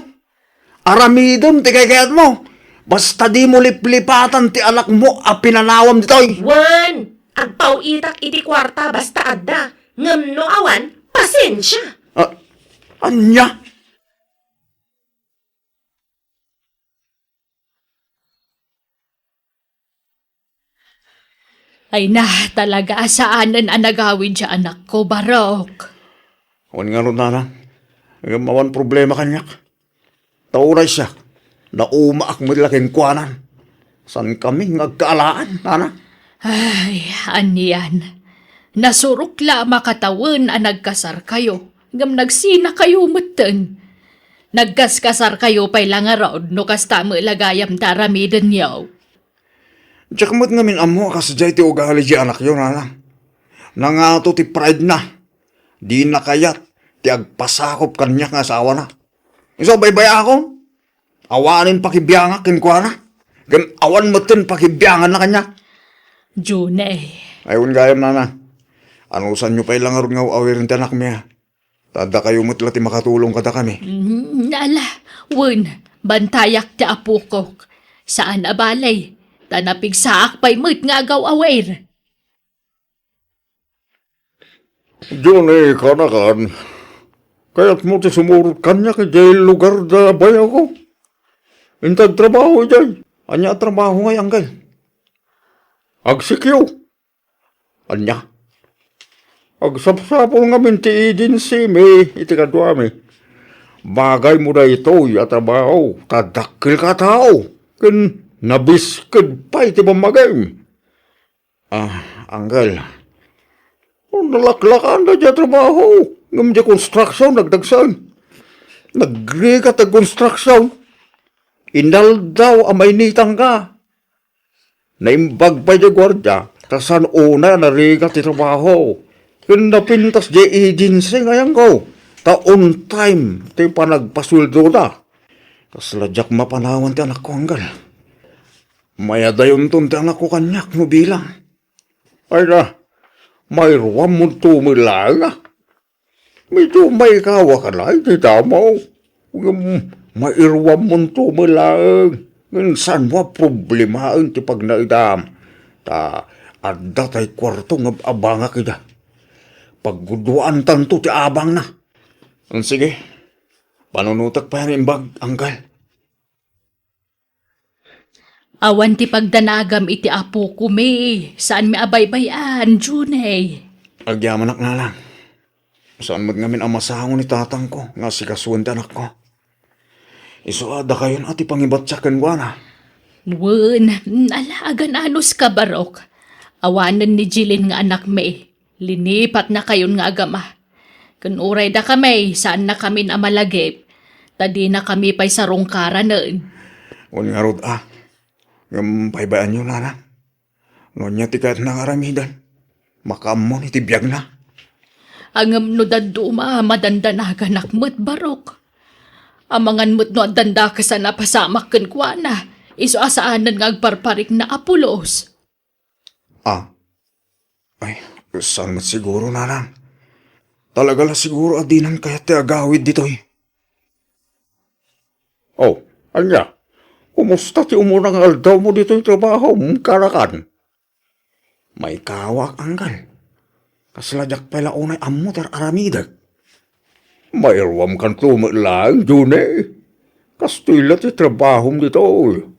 Aramidem ti kaykayatmo. Basta dimo liplipatan ti anakmo a pinanawam ditoy. Wen, agpaw-itak iti kuarta basta adda. Ngem no awan, pasensia. Ah, ania? Ay na, talaga a saanen a nagawid ti anakko, Barok. Awan ngarud, nanang. Ngem awan problema kaniak. Ta uray siak, naumaak met la kenkuana. Saankami nga agkaalaan, nanang. Ay, anian. Nasurok la a makatawen a nagkasarkayo, ngem nagsinakayo metten. Nagkaskasarkayo pay la ngarud no kasta met la gayam ti aramidenyo. Diak met ngamin ammo a kasdiay ti ugali ti anakyo, nanang. Nangato ti pride-na. Dina kayat ti agpasakop kaniak nga asawana. Isu, baybayakon. Awanen pakibiangak kenkuana. Ken awan metten pakibianganna kaniak. Junay. Ay, wen gayam, nana. Anusanyo pay la ngarud nga aw-awiren ti anakmi, a? Ta dakayo met la ti makatulong kadakami. Mm, ala, wen, bantayak ti apokok. Saan a bale, ta napigsaak pay met nga agaw-awir. Johnny, kanakan, kayatmo ti sumurot kaniak idiay lugar da bayawko? Inted trabaho idiay. Ania a trabaho ngay, Angkel? Agsikyo. Ania? Agsapsapul ngamin ti agency mi iti kaduami. Bagaymo daytoy a trabaho, ta dakkelka a tao, ken nabisked pay ti pammagim. Ah, Angkel. Oh, nalaklakan da diay trabaho. Ngem diay construction, nagdagsen. Nagrigat ti construction. Inaldaw a mainitan ka. Naimbag pay diay guardia, ta saan unay a narigat ti trabaho. Ken napintas diay agency nga ayanko, ta on time ti panagpasueldoda. Kasla diak mapanawan ti anakko, Angkel. Mayadayonton ti anakko kaniak no bilang. Ay na, mairuammonto met laeng, a. Medyo maikawak a laeng ti damo. Ngem mairuammonto met laeng. Ngem saanmo a problemaen ti pagnaedam. Ta adda tay kuarto nga ab-abangak ida. Pagguduaantanto ti abangna. Wen, sige. Panunotek pay a naimbag, Angkel. Awan ti pagdanagam iti apokon, saanmi a baybay-an, Junay. Agyamanak, nanang. Saan met ngamin a masango ni tatangko nga asikasuen ti anakko. Isu a dakayon a ti pangibatiak kenkuana. Wen, ala, agan-anuska, Barok. Awanen ni Jilin nga anakmi. Linipatnakayon nga agama. Ken uray dakami, saannakamin a malagip, ta dinakami pay sarungkaranen. Wen ngarud a, ngem paybayanyo, nanang. No ania ti kayatna nga aramiden, makaammon iti biagna. Ngem no dadduma, madandanaganak met, Barok. Amangan met no addan dakes a napasamak kenkuana, isu a saanen nga agparparikna a pulos. Ah. Ay, saan met siguro, nanang. Talaga la siguro a dinan kayat ti agawid ditoy. Oh, ania? Kumusta ti umuna nga aldawmo ditoy trabahom, kanakan? Maikawak, Angkel. Kasla diak pay la unay ammo ti ar-aramidek. Mairuamkanto met laeng, June. Kastoy la ti trabahom ditoy.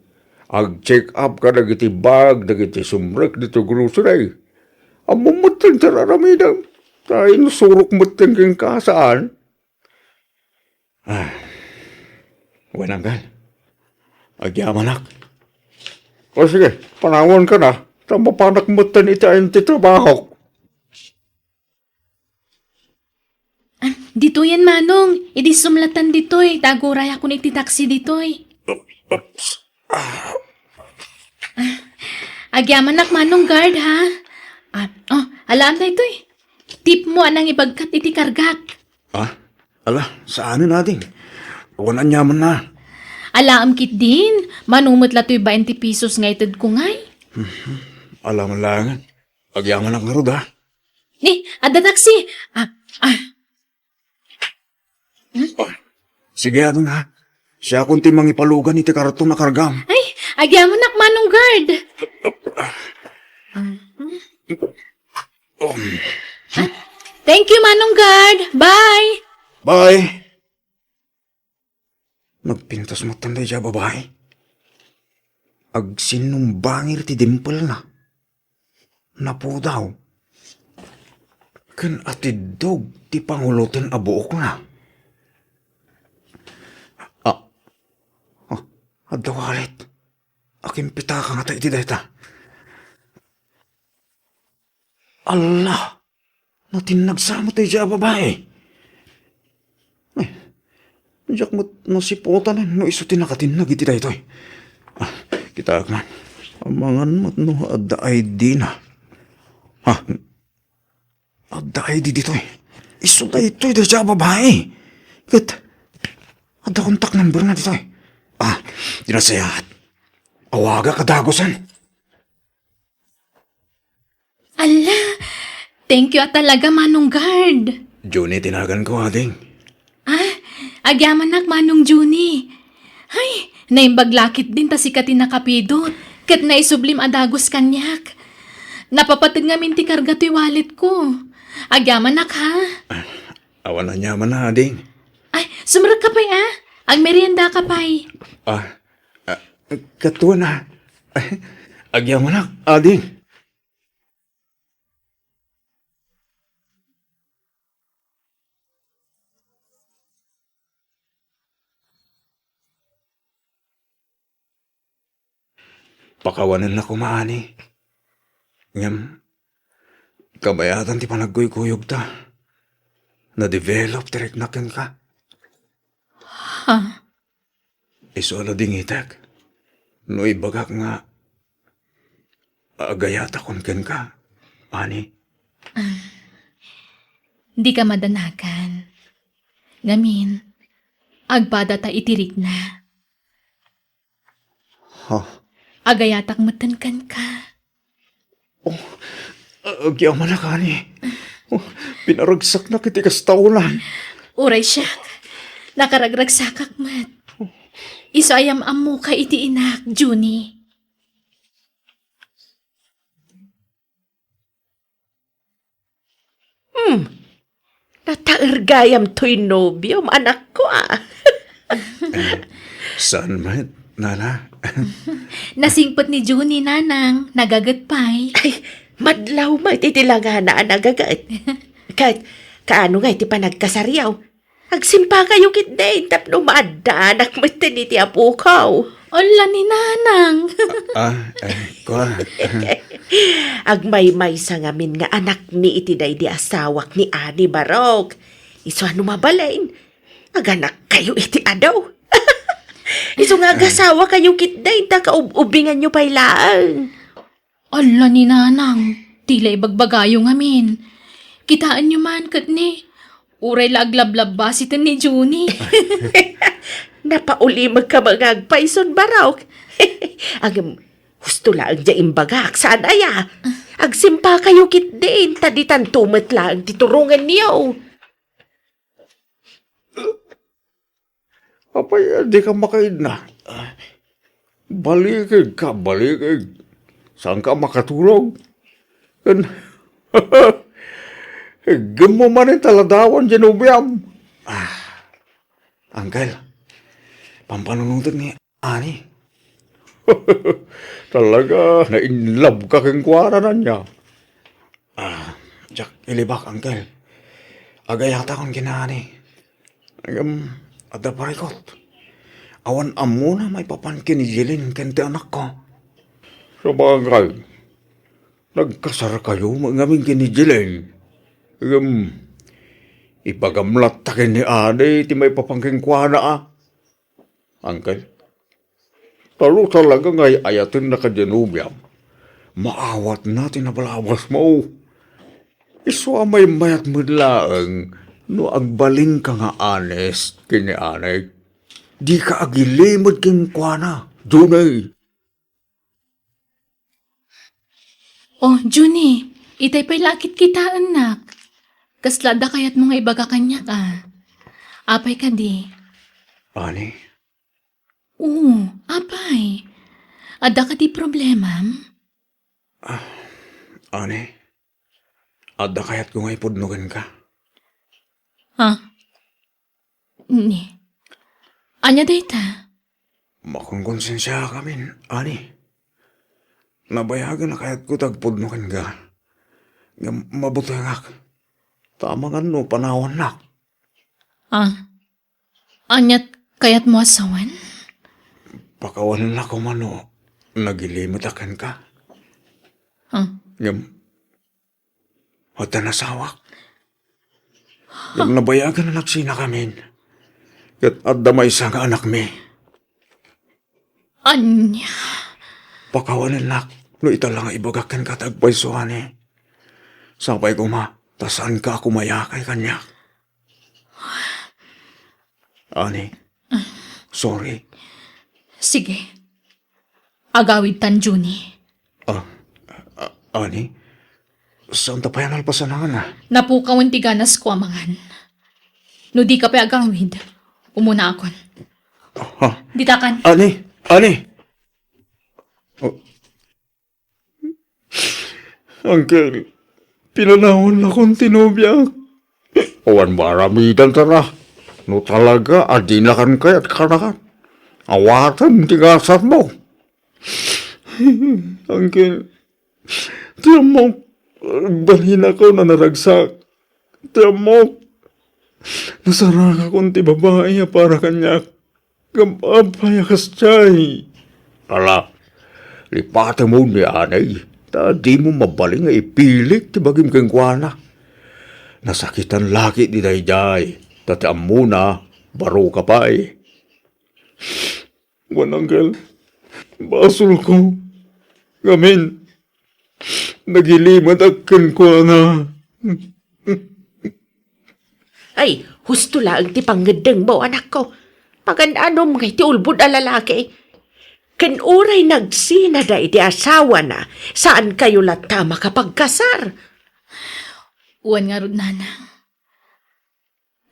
Ag-check up kadagiti bag, dagiti sumrek ditoy grocery. Ammom metten ti ar-aramidem. Ta insurok metten kenka, saan? Ah. Wen, Angkel. Agyamanak. O sige, panawanka na. Ta mapanak metten iti ayan ti trabahok. Ah, ditoyen, Manong. Idi sumlatan ditoy, ta agurayakon iti taksi ditoy. Oops. Ah. Ah, agyamanak, Manong Guard, ha? Ah, oh, alaam daytoy. Tipmo a nangibagkat iti kargak. Ah, ala, saanen, ading. Awan aniamanna. Alaam ketdin, mano met la toy bainte pesos nga itedko ngay? Mhm. Ala man laengen. Agyamanak ngarud, ha? Ni, adda taksi. Ah, ah. Hmm? Oh, sige, ading, ha? Siakon ti mangipalugan iti karton a kargam. Ay, agyamanak, Manong Guard. Um. Ah, thank you, Manong Guard. Bye. Bye. Nagpintas metten daydiay a babai. Agsinnumbangir ti dimpelna. Napudaw. Ken atiddog ti panguloten a buokna. Ah. Ah, adda wallet. Akimpitaka ngata iti dayta. Alla! Natinnag sa met daydiay a babai. Ay, diak met nasiputan no isu ti nakatinnag iti daytoy. Ah, kitaek man. Amangan met no adda I D na. Ha? Adda I D ditoy. Isu daytoy daydiay a babai. Ket adda contact number na ditoy. Ah, di nasayaat. Awagak a dagusen. Alla, thank you a talaga, Manong Guard. Junie ti naganko, ading. Ah, agyamanak, Manong Junie. Hay, naimbag la ketdin ta sika ti nakapidot, ket naisublim a dagus kaniak. Napapateg ngamin ti karga toy walletko. Agyamanak, ha? Ah, awan aniaman, ading. Ay, sumrekka pay, a. Agmeriendaka pay. Ah, ah, katuan, a. Ay, agyamanak, ading. Pakawanennak koma, ani. Ngem, kabayatan ti panagkuykuyogta. Na-develop ti riknak kenka. Ha? Isu a ladingitek no ibagak nga agayatakon kenka, ani. Ah, dika madanagan. Ngamin, agpadata iti rikna. Ha? Agayatak metten kenka. Oh, agyamanak, ani. Oh, pinaragsaknak iti kasta unay. Uray siak, nakaragragsakak met. Isu a yam-ammoka iti inak, Junie. Hmm. Nataer gayam toy nobiom, anakko, a. Eh, saan met, nana? Nasingpet ni Junie, nanang, nagaget pay. Ay, madlaw met iti langana a nagaget. Ket, kaano nga iti panagkasariaw? Agsimpakayo ketdin tapno maaddaanak metten iti apoko. Ala ni nanang. Ah, eh, kua. Agmaymaysa ngamin nga anakmi iti daydi asawak ni Ani Barok. Isu a no mabalin, aganakkayo iti adu. Isu nga agasawakayo ketdin ta kaub-ubinganyo pay laeng. Ala ni nanang, ti la ibagbagayo ngamin. Kitaenyo man ket ni, uray la aglablabasiten ni Junie. Napaulimegka nga agpayson, Barok. Ngem, husto laeng diay imbagak, saan aya? Agsimpakayo ketdin, ta ditanto met laeng ti turongenyo. Apay, dika makaidna? Balikigka, balikig. Saanka a makatulog? Ken, iggemmo manen ta ladawan diay nobiam. Ah, Uncle, pampanunotek ni Ani. Talaga, na-in love ka kenkuana, ania? Ah, diak ilibak, Uncle. Agayatakon ken ni Ani. Ngem, adda parikut. Awan ammona maipapan ken ni Jeline ken ti anakko. Sabagay, nagkasarkayo met ngamin ken ni Jeline. Ngem, ibagam latta ken ni Ani ti maipapan kenkuana, a. Uncle, ta no talaga nga ay-ayatenna kadi nobiam, maawatna ti nabalabasmo. Isu a maymayat met laeng no agbalinka nga honest ken ni Ani. Dika agilimed kenkuana, Junie. Oh, Junie, itay pay la a kitkitaennak. Kasla adda kayatmo nga ibaga kaniak, a? Apay kadi? Ani? Oo, apay. Adda kadi problemam? Ah, Ani, adda kayatko nga ipudno kenka. Ha? Ni. Ania dayta? Makonkonsensiaak amin, Ani. Nabayagen a kayatko ti agpudno kenka. Ngem mabutengak. Ta amangan no panawannak. Ah. Aniat kayatmo a sawen? Pakawanennak koma no nagilimetak kenka. Ah. Ngem, adda nasawak. Ngem nabayagen a nagsinakamin. Ket adda maysa nga anakmi. Ania? Pakawanennak no ita la nga ibagak kenka ti agpayso, Ani. Sapay koma ta saanka a kumayakay kaniak. Ani, sorry. Sige. Agawidtan, Junie. Ah, ah, ani? Saanta pay a nalpasan a? Napukawen ti ganasko a mangan. No dika pay agawid, umunaakon. Ha? Ditakan. Ani? Ani? Oh. Uncle, pinanawannakon ti nobiak. Awan maaramidanta. No talaga a dinakan kayat kanakan, awatem ti gasatmo. Uncle, ti ammok, agbalinakon a naragsak. Ti ammok, nasarangakon ti babai a para kaniak. Ngem apay a kasdiay? Ala, lipatemon ni anay, ta dimo mabalin nga ipilik ti bagim kenkuana. Nasakitan la ketdi daydiay, ta ti ammona, baro ka pay. Wen, Uncle, basolko. Ngamin, nagilimedak kenkuana. Ay, husto laeng ti pangngeddengmo, anakko. Pagan-anom ngay ti ulbod a lalaki. Ken uray nagsinada iti asawana, saankayo latta a makapagkasar. Wen ngarud, nanang.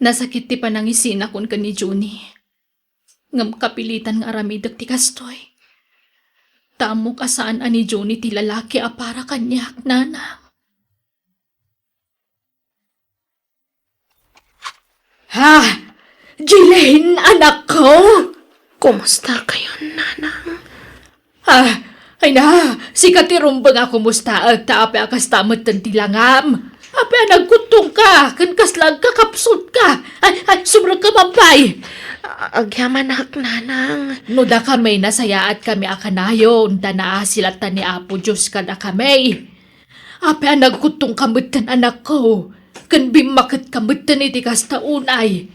Nasakit ti panangisinakon ken ni Junie. Ngem kapilitan nga aramidek ti kastoy. Ta ammok a saan a ni Junie ti lalaki a para kaniak, nanang. Ha? Jelaine, anakko? Kumusta kayon, nanang? Ah, ay na, sika ti rumbeng a kumustaek ta apay a kasta metten ti langam. Apay a nagkuttongka, ken kasla agkakapsutka. Ay, ay, sumrekka man pay. A-, agyamanak, nanang. No dakami, nasayaatkami a kanayon, ta naasi latta ni Apo Dios kadakami. Apay a nagkuttongka metten, anakko, ken bimmaketka metten iti kasta unay,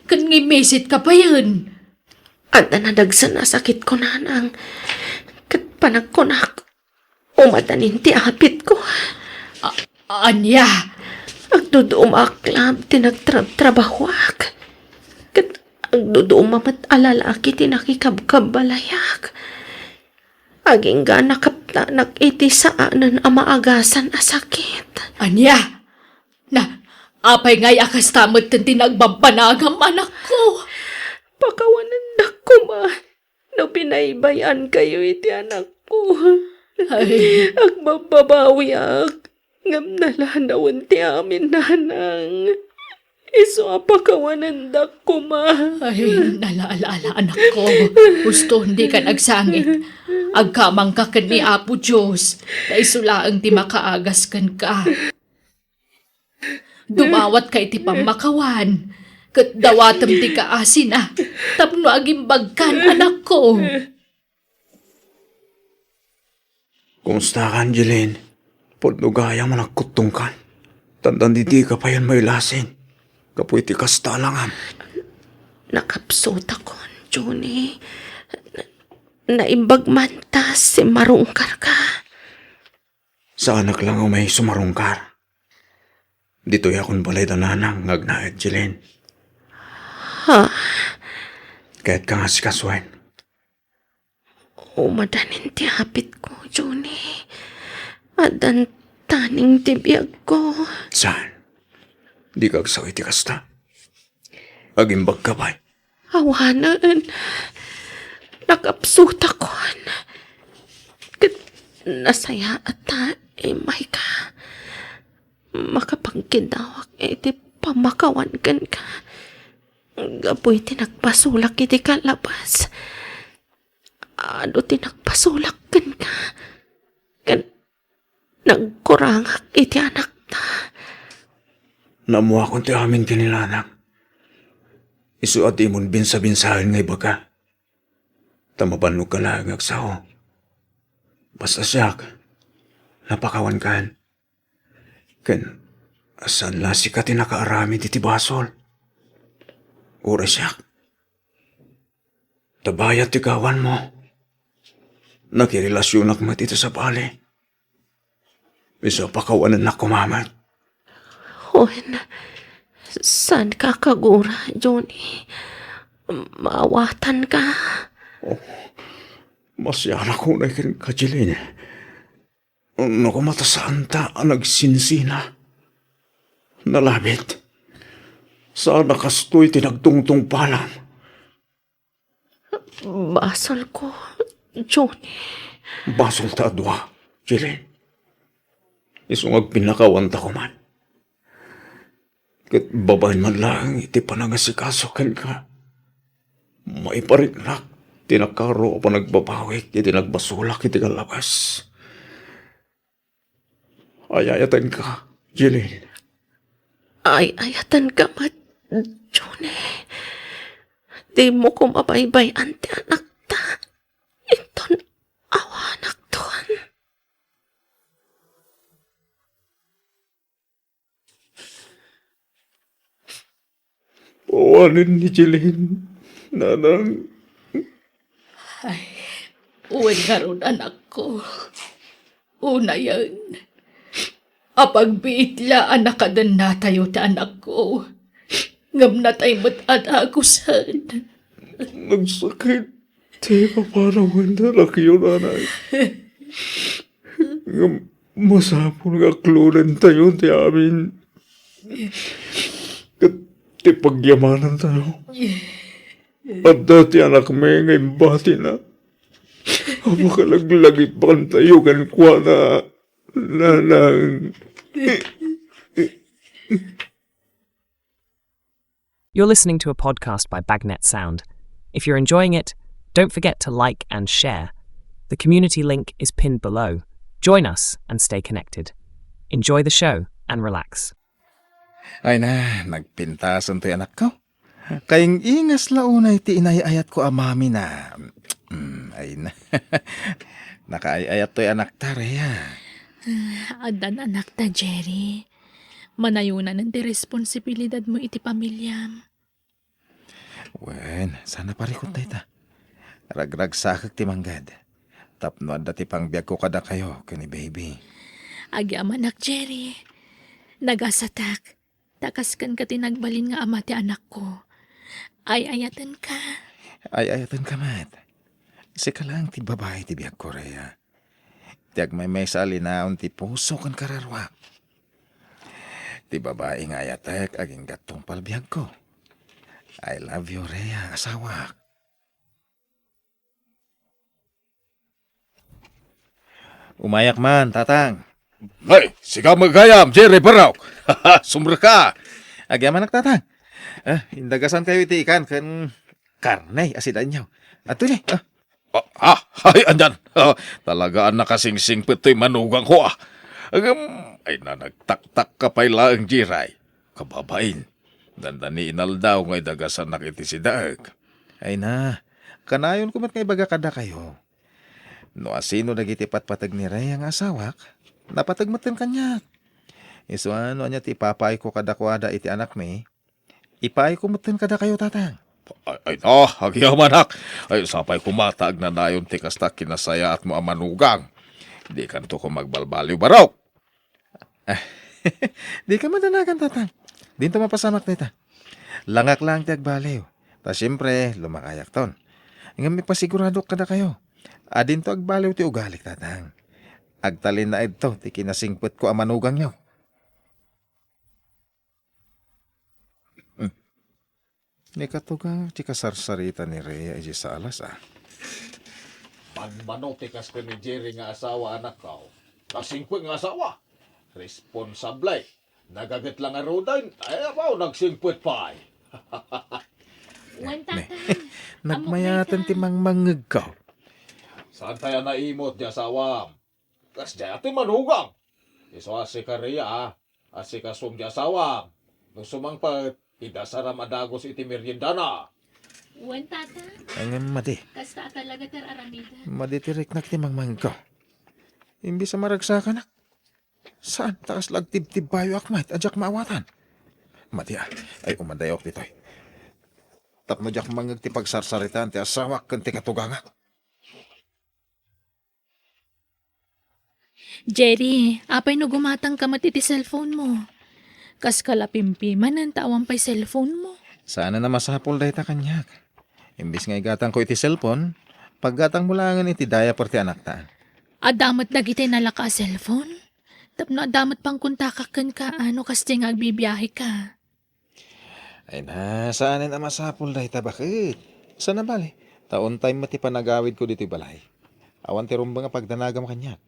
ken ngimmisetka payen. Adda nadagsen a sakitko, nanang, ket panagkunak, umadanin ti apitko. A-, ania? Agduduma a klab ti nagtrabtrabahoak, ket agduduma met a lalaki ti nakikabkabbalayak. Agingga nakaptanak iti saanen a maagasan a sakit. Ania? Na, apay ngay a kasta metten ti nagbabbanagam, anakko? Pakawanendak koma no binaybay-ankayo iti anakko. Ay. Agbabbabawiak. Ngem nalanawen ti amin, nanang. Isu a pakawanendak koma. Ay, nalaalaala, anakko. Husto, dika agsangit. Agkamangka ken ni Apo Dios, ta isu laeng ti makaagas kenka. Dumawatka iti pammakawan, ket dawatem ti kaasina tapno agimbagkan, anakko. Kumustakan, Jelaine? Pudno gayam a nagkuttongkan. Tantan, dika payen mailasin gapu iti kasta a langam. Nakapsutakon, Junie. Na-, naimbag man ta simmarungkarka. Saanak lang a may sumarungkar. Ditoyakon balay da nanang nga agnaed, Jelaine. Ha? Kayatka nga asikasuen? Umadanin ti apitko, Junie. Addan taning ti biagko. Saan? Dika agsao iti kasta? Agimbagka pay? Awanen. Nakapsutakon. Ket nasayaat ta immayka. Makapagkidawak iti pammakawan kenka. Gapu iti nagpasolak iti kalabas, adu ti nagpasolak kenka, ken nagkurangak iti anakta. Naammoakon ti amin ken ni nanang. Isu a dimon binsabinsaen nga ibaga. Ta mabannogka laeng nga agsao. Basta siak, napakawankan. Ken, saan la sika ti nakaaramid iti basol? Uray siak. Ta bayat ti gawanmo. Nakirelasionak met iti sabali. Isu a pakawanennak koma met. Wen, saanka kagura, Junie. Maawatanka. Oh. Masianak unay kenka, Jeline. No koma ta saanta a nagsinsina, nalabit. Saan a kastoy ti nagtungtungpalam. Basolko, Johnny. Basolta a dua, Jeline. Isu nga agpinnakawanta koman. Ket babaen man laeng iti panangasikaso kenka, maipariknak ti nakaro a panagbabawik iti nagbasolak iti kallabas. Ay-ayatenka, Jeline. Ay-ayatenka met, Johnny. Dimo koma baybay-an ti anakta. Inton awanakton. Awanen ni Jeline, nanang. Ay, wen ngarud, anakko. Unayen, apagbiit la a nakadennatayo ti anakko. Ngem natay met a dagusen. Nagsakit ti papanawen ti anakyo, nanay. Ngem masapul nga aklodentayo ti amin. Ket ti pagyamanantayo, adda ti anakmi nga imbatina a makalaglagipantayo kenkuana, nanang. You're listening to a podcast by Bagnet Sound. If you're enjoying it, don't forget to like and share. The community link is pinned below. Join us and stay connected. Enjoy the show and relax. Ay na, nagpintasen toy anakko. Kaing-ingas la unay ti inay-ayatko a mamina. Mm, ay na. Nakaay-ayat toy anakta, Rhea. Ah, addan anakta, Jerry. Manayonanen ti responsibilidadmo iti pamiliam. Wen, saan a parikut dayta. Ragragsakek ti manggad. Tapno adda ti pangbiagko kadakayo ken ni baby. Agyamanak, Jerry. Nagasatak. Ta kas kenka ti nagbalin nga ama ti anakko. Ay-ayatenka. Ay-ayatenka met. Sika laeng ti babai ti biagko, Rhea. Ti agmaymaysa a linaon ti puso ken kararuak. Ti babai nga ayatek agingga tungpal biagko. I love you, Rhea, asawak. Umayak man, Tatang. Ay, sika met gayam, Jerry Barok. Sumrek ka. Agyamanak, Tatang. Ah, indagasankayo iti ikan ken karne a sidanyo. Adtoy, ah. Ah, ah, ay, anyan. Ah, talaga a nakasingsingpet toy manugangko, ah. Agam, ay na, nagtaktak ka pay laeng, Jerry. Kababain, dandani inaldaw nga idagasannak iti sidaek. Ay na, kanayonko met nga ibaga kadakayo. No asino dagiti patpateg ni Rhea nga asawak, napateg metten kaniak. Isu a no ania ti ipapaayko kadakuada iti anakmi, ipaayko metten kadakayo, Tatang. Ay, ay, no, agyamanak. Ay, sapay koma ta agnanayon ti kasta kinasayaatmo a manugang. Dikanto koma agbalbaliw, Barok. Ah, dika madanagan, Tatang. Dinto mapasamak dayta. Langak laeng ti agbaliw. Ta siempre, lumakayakton. Ngem ipasiguradok kadakayo a dinto agbaliw ti ugalik, Tatang. Agtalinaedto ti kinasingpetko a manugangyo. Hmm. Ni katugangak ti kasarsarita ni Rhea idiay salas, a. Manmano ti kas ken ni Jerry nga asawa, anakko. Kasingpet nga asawa. Responsable. Nagaget la ngaruden. Ay, apo, nagsingpet pay. Wen, Tatang. Nagmayaten ti mangmangngegko. Saantay a naimut ti asawam? Kasdiay ti manugang. Isu a sika, Rhea, a, asikasom ti asawam. No sumangpet, idasaram a dagus iti meriendana. Wen, Tatang. Ay, ngem madi. Kasta a talaga ti ar-aramidem. Madi ti riknak ti mangmangngegko. Imbes a maragsakanak, saan ta kasla agtibtibbayoak met a diak maawatan. Madi, a. Ay, umadayoak ditoy. Tapno diak mangngeg ti pagsarsaritaan ti asawak ken ti katugangak. Jerry, apay no gumatangka met iti cellphone mo? Kaska la pimpimanen ta awan pay cellphone mo. Saan a masapul dayta kaniak. Imbes nga igatangko iti cellphone, Paggatangmo laengen iti diaper ti anakta. Adda met dagiti nalaka a cellphone? Tapno adda met pangkontakak kenka no kasdiay nga agbibiaheka. Ay na, saanen a masapul dayta, baket. Sana bale, ta on time met ti panagawidko ditoy balay. Awan ti rumbeng a pagdanagam kaniak.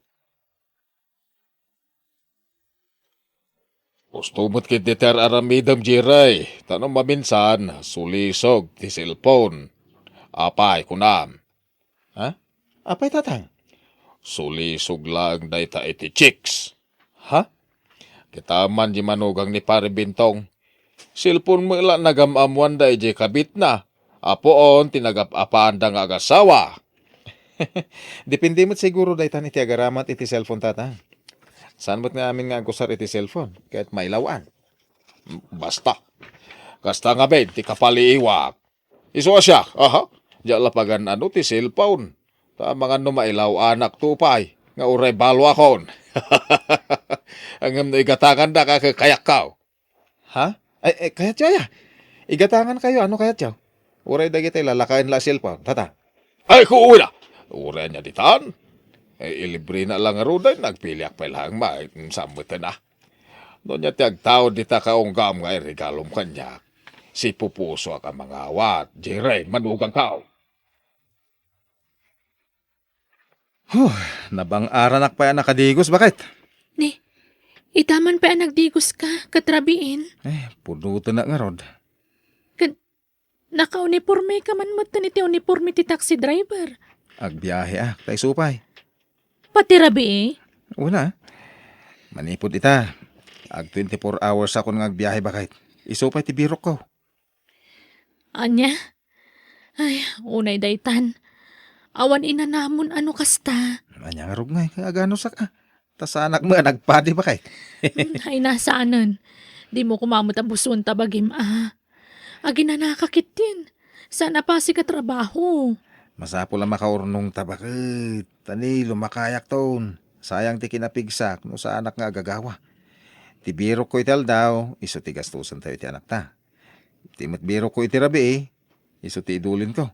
Husto met ketdi ti ar-aramidem, Jerry, ta no maminsan, sulisog ti cellphone. Apay, kunam? Ha? Apay, tatang? Sulisog laeng dayta iti chicks. Ha? Kita man di manugang ni Pare Bintong. Cellphone met la nagam-ammoanda idiay kabitna. Apuon ti nagap-apaanda nga agasawa. Depende met siguro daytan iti agaramat iti cellphone, tatang. Saan met nga amin nga agusar iti cellphone ket mailaw-an? Basta. Kasta ngamin ti kapaliiwak. Isu a siak, aha? Diak la pagan-ano ti cellphone. Ta amangan no mailaw-anak to pay, nga uray baluakon. Ngem no igatangandak a kayakkaw. Ha? Ay, ay, kayatyo aya? Igatangan kayo, ano kayatyo? Uray dagiti lalakaen la a cellphone, tata. Ay, kuuy na! Uray anya ditan? Ay, ilibre na lang ngaruden, nagpiliak pay lang, ma-, sammutan, ah. No nya ti agtaud dita kaunggam nga iregalom kaniak, sipupusoak a mangawat, Jerry, manugangkaw. Huh, nabang-aranak pay a nakadigos, baket. Ni, ita man pay a nagdigoska, ket rabiin. Eh, pudotenak ngarud. Ket nakaunipormeka man metten iti uniporme ti taxi driver. Agbiaheak, ta isu pay. Pati rabii? Wala. Manipud ita, ag twenty-four hours akon nga agbiahe, baket. Isu pay ti birokko. Ania? Ay, unay daytan. Awan inanamon a no kasta. Ania ngarud ngay, aganosak, ah. Ta saanak met a nagpadi, baket. Hmm, ay, na, saanen. Dimo koma met a buson ta bagim, ah. Aginanaka ketdin. Saan a pasig a trabaho. Masapul a makaurnongta, baket. Ta ni, lumakayakton. Sayang ti kinapigsak no saanak nga agagawa. Ti birokko iti aldaw, isu ti gastosentayo iti anakta. Ti met birokko iti rabii, isu ti idulinko.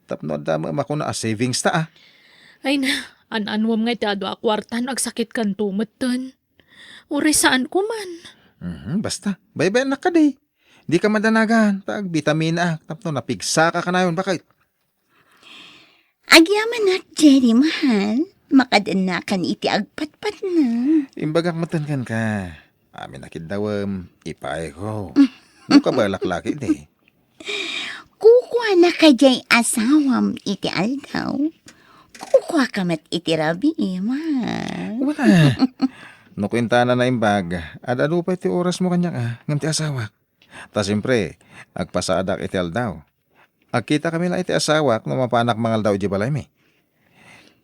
Tapno adda met a makuna a savings ta, ah. Ay na, an-anuem nga iti adu a kuarta no agsakitkanto metten. Uray saanko man. Mhm, basta, baybayannak kadi. Dika madanagan, ta agbitamina, tapno napigsak a kanayon, baket. Agyamanak, Jerry, mahal. Makadennakan iti agpatpatna. Imbagak metten kenka. Amin a kiddawem, ipaayko. No kabalak la ketdi. Kukuana kadiay asawam iti aldaw. Kukuaka met iti rabii, mahal. Wala. No kuentana naimbag, ad-adu pay ti orasmo kaniak, ah, ngem ti asawak. Ta siempre, agpasaadak iti aldaw. Agkitakami la iti asawak no mapanak mangaldaw idiay balaymi.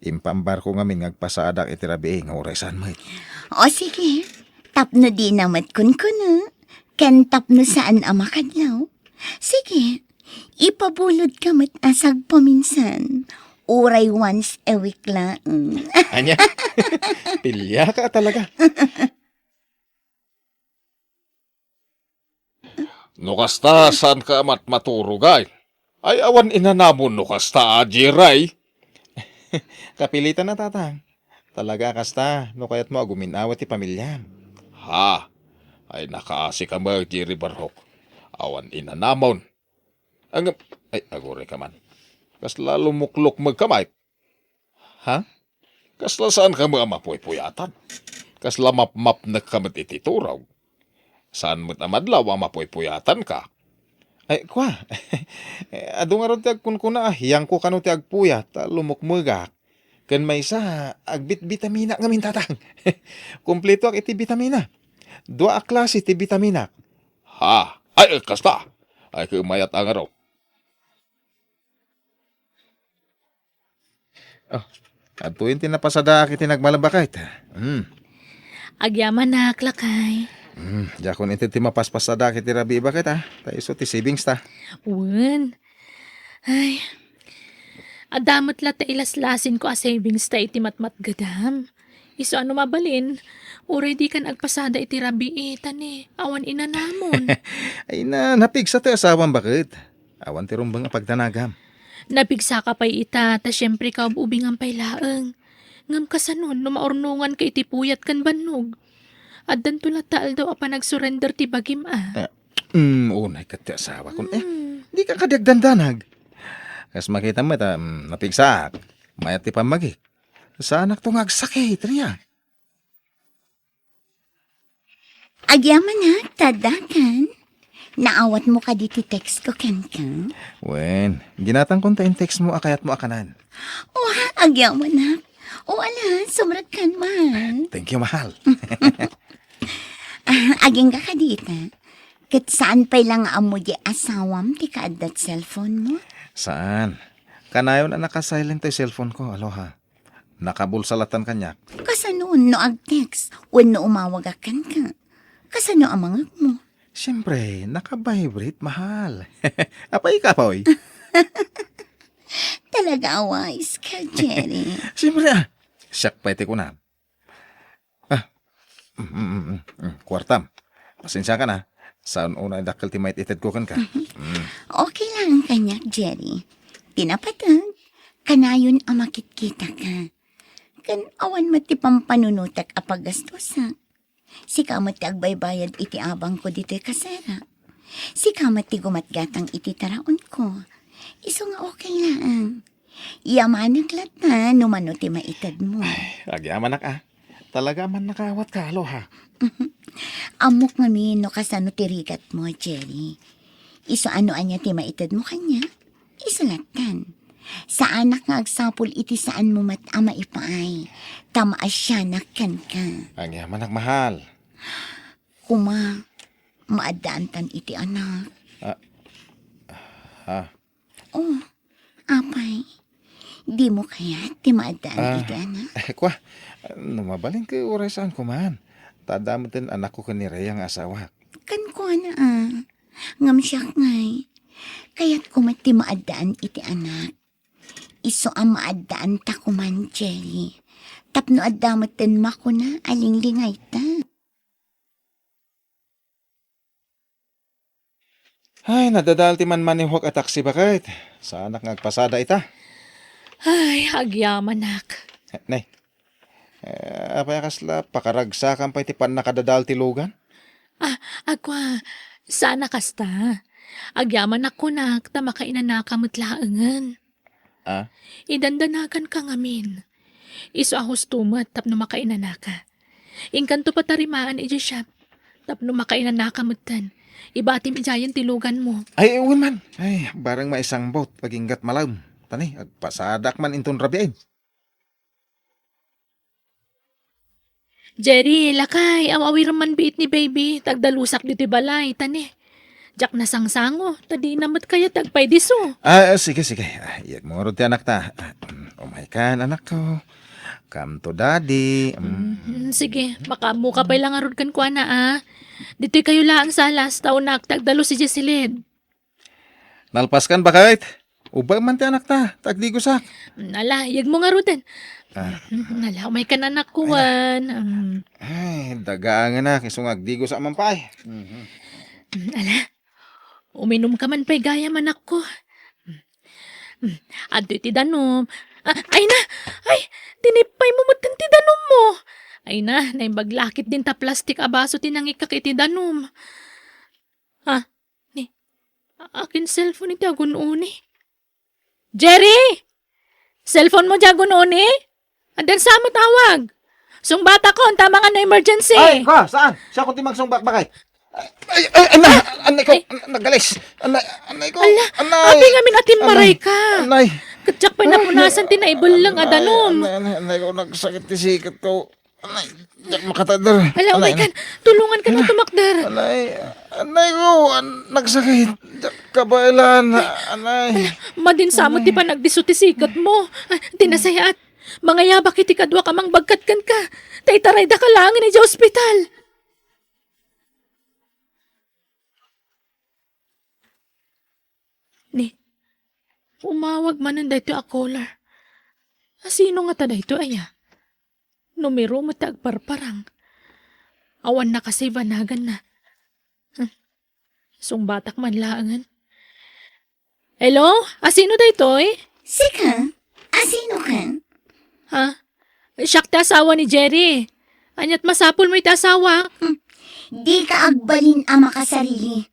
Impaambarko ngamin nga agpasaadak iti rabii nga uray saan met. O sige, tapno dina met kunkuno, ken tapno saan a makadlaw. Sige, ipabulodka met a sagpaminsan. Uray once a week laeng. Ania? Piliaka talaga. No kasta, saanka a matmaturog, ay? Ay, awan inanamon no kasta, a, Jerry? Kapilitan a, tatang. Talaga a kasta, no kayatmo a gumin-awa ti pamiliam. Ha? Ay, nakaasika met, Jerry Barhok. Awan inanamon. Ang-, ay, aguray ka man. Kasla lumuklukmeg ka, Mike. Ha? Kasla saanka met a mapuypuyatan? Kasla mapmapnek ka met iti turog? Saan met a madlaw a mapuypuyatanka? Ay, kua. Adu ngarud ti agkunkuna a hiyangko kano ti agpuyat ta lumukmegak. Ken maysa, agbitbitaminak ngamin, tatang. Kumpletoak iti bitamina. Dua a klase ti bitaminak. Ha? Ay, kasta. Ay, kumayat a ngarud. Oh, adtoyen ti napasadaak iti nagmalem, baket. Hmm. Agyamanak, lakay. Hmm, diakon inted ti mapaspasadaak iti rabii, baket, ah. Ta isu ti savings ta. Wen. Ay. Adda met la ti ilaslasinko a savings ta iti matmatgedam. Isu a no mabalin, uray dikan agpasada iti rabii, ta ni awan inanamon. Ay na, napigsa ti asawam, baket. Awan ti rumbeng a pagdanagam. Napigsaka pay ita, ta siempre kaub-ubingam pay laeng. Ngem kasano no maurnonganka iti puyat ken bannog? Addanto latta aldaw a panagsurrender ti bagim a. Eh, mm, unay ket ti asawakon. Eh, mm, dika kadi agdandanag. Kas makitam met a, mm, napigsaak. Mayat ti pammagik. Saanakto nga agsakit, ania? Agyamanak, ta addakan. Naawatmo kadi ti text ko kenka? Wen, ginatangkon ta in-text mo a kayatmo a kanan. Oh, agyamanak. O ala, sumrekkan man. Thank you, mahal. Ah, agingga kadi ita. Ket saan pay la nga ammo di asawam ti kaaddat cellphone mo? Saan. Kanayon a naka-silent toy cellphone ko, aloha. Nakabulsa latan kaniak. Kasano no ag-text wenno umawagak kenka? Kasano a mangegmo? Siyempre, naka-vibrate, mahal. Apay ka, Poy? Talaga a wais ka, Jerry. Siyempre, ah. Siak pay ti kunam. Ah. Mm, mm, mm, mm. Kuartam. Pasensiakan na. Saan unay dakkel ti maited ko kenka? Mm. Okay lang kaniak, Jerry. Ti napateg, kanayon a makitkitaka. Ken awan met ti pampanunotek a paggastusak. Sika met ti agbaybayad iti abangko ditoy kasera. Sika met ti gumatgatang iti taraonko. Isu nga okay laeng. Yamanak latta no mano ti maitedmo. Ay, agyamanak, ah. Talaga a mannakaawat ka, aloha. Ammok ngamin no kasano ti rigatmo, Jerry. Isu a no ania ti maitedmo kaniak, isu lattan. Saanak nga agsapul iti saanmo met a maipaay, ta maasianak kenka. Agyamanak, mahal. Koma, maaddaantan iti anak. Ah, ah. Oh, apay, dimo kayat ti maaddaan Ah, iti anak? Kwa, no mabalin ket uray saan ko man. Ta adda met ti anakko ken ni Rhea nga asawak. Kenkuana, ah. Ngem siak ngay, kayatko met ti maaddaan iti anak. Isu a maaddaanta koman, Jerry. Tapno adda met ti makuna a linglingayta. Ay, nadadael ti manmanihok a taxi, baket. Saanak nga agpasada ita. Ay, agyamanak. Eh, nay, eh, apay a kasla pakaragsakan pay ti pannakadadael ti lugan? Ah, agkua, saan a kasta. Agyamanak kunak ta makainanaka met laengen. Ah? Idandanaganka ngamin. Isu a husto met tapno makainanaka. Inkanto patarimaan idiay shop tapno makainanaka metten. Ibatim idiayen ti luganmo. Ay, wen man. Ay, bareng maisangbot, aginggat malem. Tani, agpasadak man inton rabiin. Jerry, lakay, aw-awirem man biit ni baby, ta agdalusak ditoy balay, tani. Diak nasangsango, ta dina met kayat ti agpaydiso. Ah, sige, sige. Ah, iyagmo ngarud ti anakta. Ah, mm, umaykan, anakko. Come to daddy. Mm. Mm, sige, makaammoka pay la ngarud kenkuana, ah. Ditoy kayo laeng sa alas, ta unak ti agdalus idiay siled. Nalpaskan, baket? Ubbag man ti anakta, ta agdigosak. Mm, ala, iyagmo ngaruden. Ah. Mm, ala, umaykan, anakko, wen. Mm. Ay, dagaanganak, isu nga agdigosak man pay. Mhm. Mm, ala, uminumka man pay gayam, anakko. Mm, adtoy ti danum. Ah, ay na! Ay, tinipaymo metten ti danummo! Ay na, naimbag la ketdin ta plastik a baso ti nangikkak iti danum. Ah, ni, akin cellphone iti agun-uni. Jerry! Cellphone mo diay agun-uni? Addan sa met awag. Sungbatakon, ta amangan no emergency. Ay, kwa, saan? Siakon ti magsungbat, baket. Ay, ay, ay, anay, anay ko, Ay. An-, nagalis. Anay, anay ko, Ala, anay. Apay ngamin a timmaray ka? Anay. Ket diak pay napunasan ti naibelleng a danum. Anay, anay, anay ko, nagsakit ti siket ko. Anay, diak makatagder. Ala, Anay, umaykan. Tulungankan a tumakder. Anay, anay ko, an-, nagsakit. Diak kabaelan. Anay. Ala, madin sa met ti panagdisso ti siketmo. Ah, ti nasayaat, mangayabak iti kaduak a mangbagkat kenka. Ta itaraydaka laengen idiay ospital. Ni, umawag manen daytoy a caller. A, sino ngata daytoy, aya? Numero met ti agparparang. Awan nakasave a naganna. Hmm. Sungbatak man laengen. Hello? Asino daytoy? Sika? Asino ka? Ha? Siak ti asawa ni Jerry. Aniat masapulmo iti asawak? Hmm. Di ka agbalin a makasarili.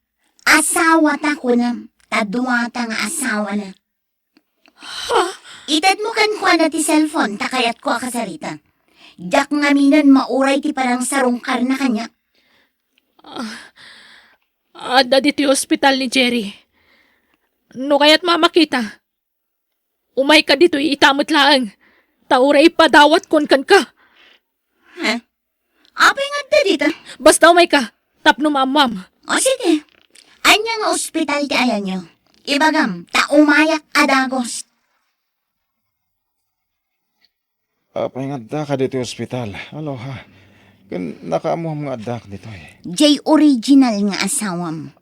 Asawa ta kunam, ta dua ta nga asawa na. Ha? Itedmo kenkuana ti cellphone ta kayatko a kasarita. Diak ngaminen mauray ti panangsarungkarna kaniak. Ah, adda ditoy ospital ni Jerry. No kayatmo a makita, umayka ditoy ita met laeng, ta uray ipadawatkon kenka. Ha? Apay nga adda dita? Basta umayka, tapno maammoam. O sige. Ania nga ospital ti ayanyo? Ibagam, ta umayak a dagus. Apay nga addaka ditoy ospital? Aloha. Ken nakaammoam nga addak ditoy. Jay original nga asawam.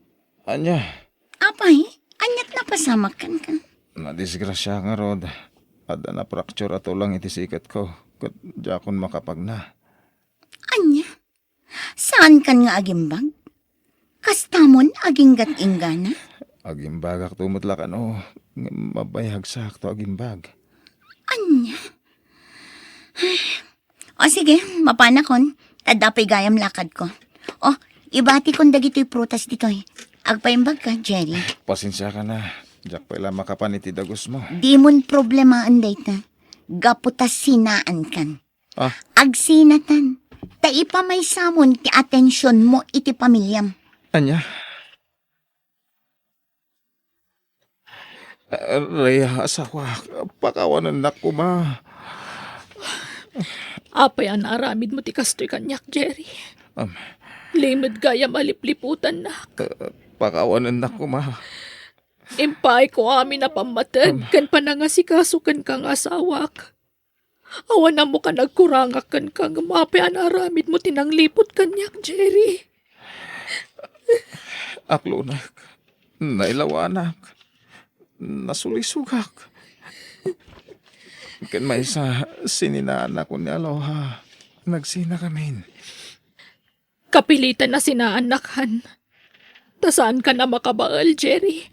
Ania? Apay, aniat napasamak kenka? Nadisgrasya ngarud. Adda na-fracture a tulang iti siketko, ket diakon makapagna. Ania? Saankan nga agimbag? Kastamon aginggat inggana? Agimbagakto met la kano, ngem mabayagsaakto agimbag. Ania? O sige, mapanakon. Adda pay gayam lakadko. O, ibatikon dagitoy prutas ditoy. Agpaimbagka, Jerry. Pasensiaka na. Diak pay la makapan iti dagusmo. Dimon problemaen dayta. Gapu ta sinaankan. Ah? Agsinatan. Ta ipamaysamon ti atensionmo iti pamiliam. Ania? Rhea, asawak, pakawanennak koma. Apay a naaramidmo ti kastoy kaniak, Jerry? Am. Limed gayam a lipliputannak. Eh, pakawanennak koma. Impaayko amin a pammateg ken panangasikaso kenka nga asawak. Awan ammoka nagkurangak kenka ngem apay a naaramidmo ti nangliput kaniak, Jerry. Aklonek, nailawanak, nasulisogak. Ken maysa, sininaannakon ni Aloha. Nagsinakamin. Kapilitan a sinaannakan. Ta saankan a makabael, Jerry.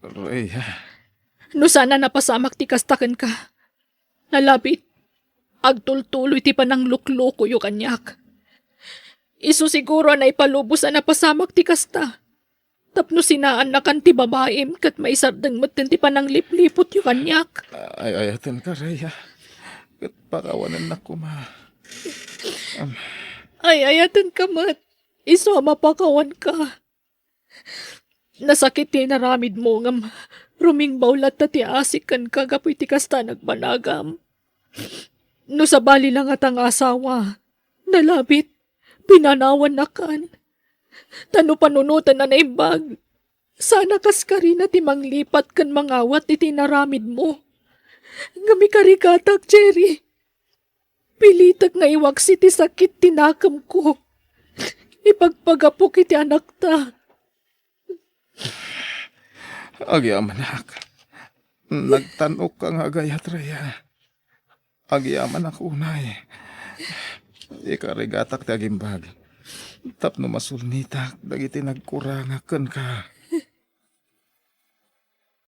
Rhea. No saan a napasamak ti kasta kenka, nalabit, agtultuloy ti panangluklokoyo kaniak. Isu siguro a naipalubos a napasamak ti kasta. Tapno sinaannakan ti babaim ket maisardeng metten ti pananglipliputyo kaniak. Ay-ayatenka, Rhea. Ket pakawanennak koma. Am. Ay-ayatenka met. Isu a mapakawanka. Nasakit ti inaramidmo, ngem rumingbaw latta ti asik kenka gapu iti kasta a nagbanagam. No sabali la ngata nga asawa, nalabit, pinanawannakan. Ta no panunoten a naimbag, saan a kaskarina ti manglipat ken mangawat iti inaramidmo. Ngem ikarigatak, Jerry. Pilitek nga iwaksi ti sakit ti nakemko. Ipagpagapok iti anakta. Agyamanak. Nagtan-okka nga agayat, Rhea. Agyamanak unay. Ikarigatak ti agimbag. Tapno masulnitak dagiti nagkurangak kenka.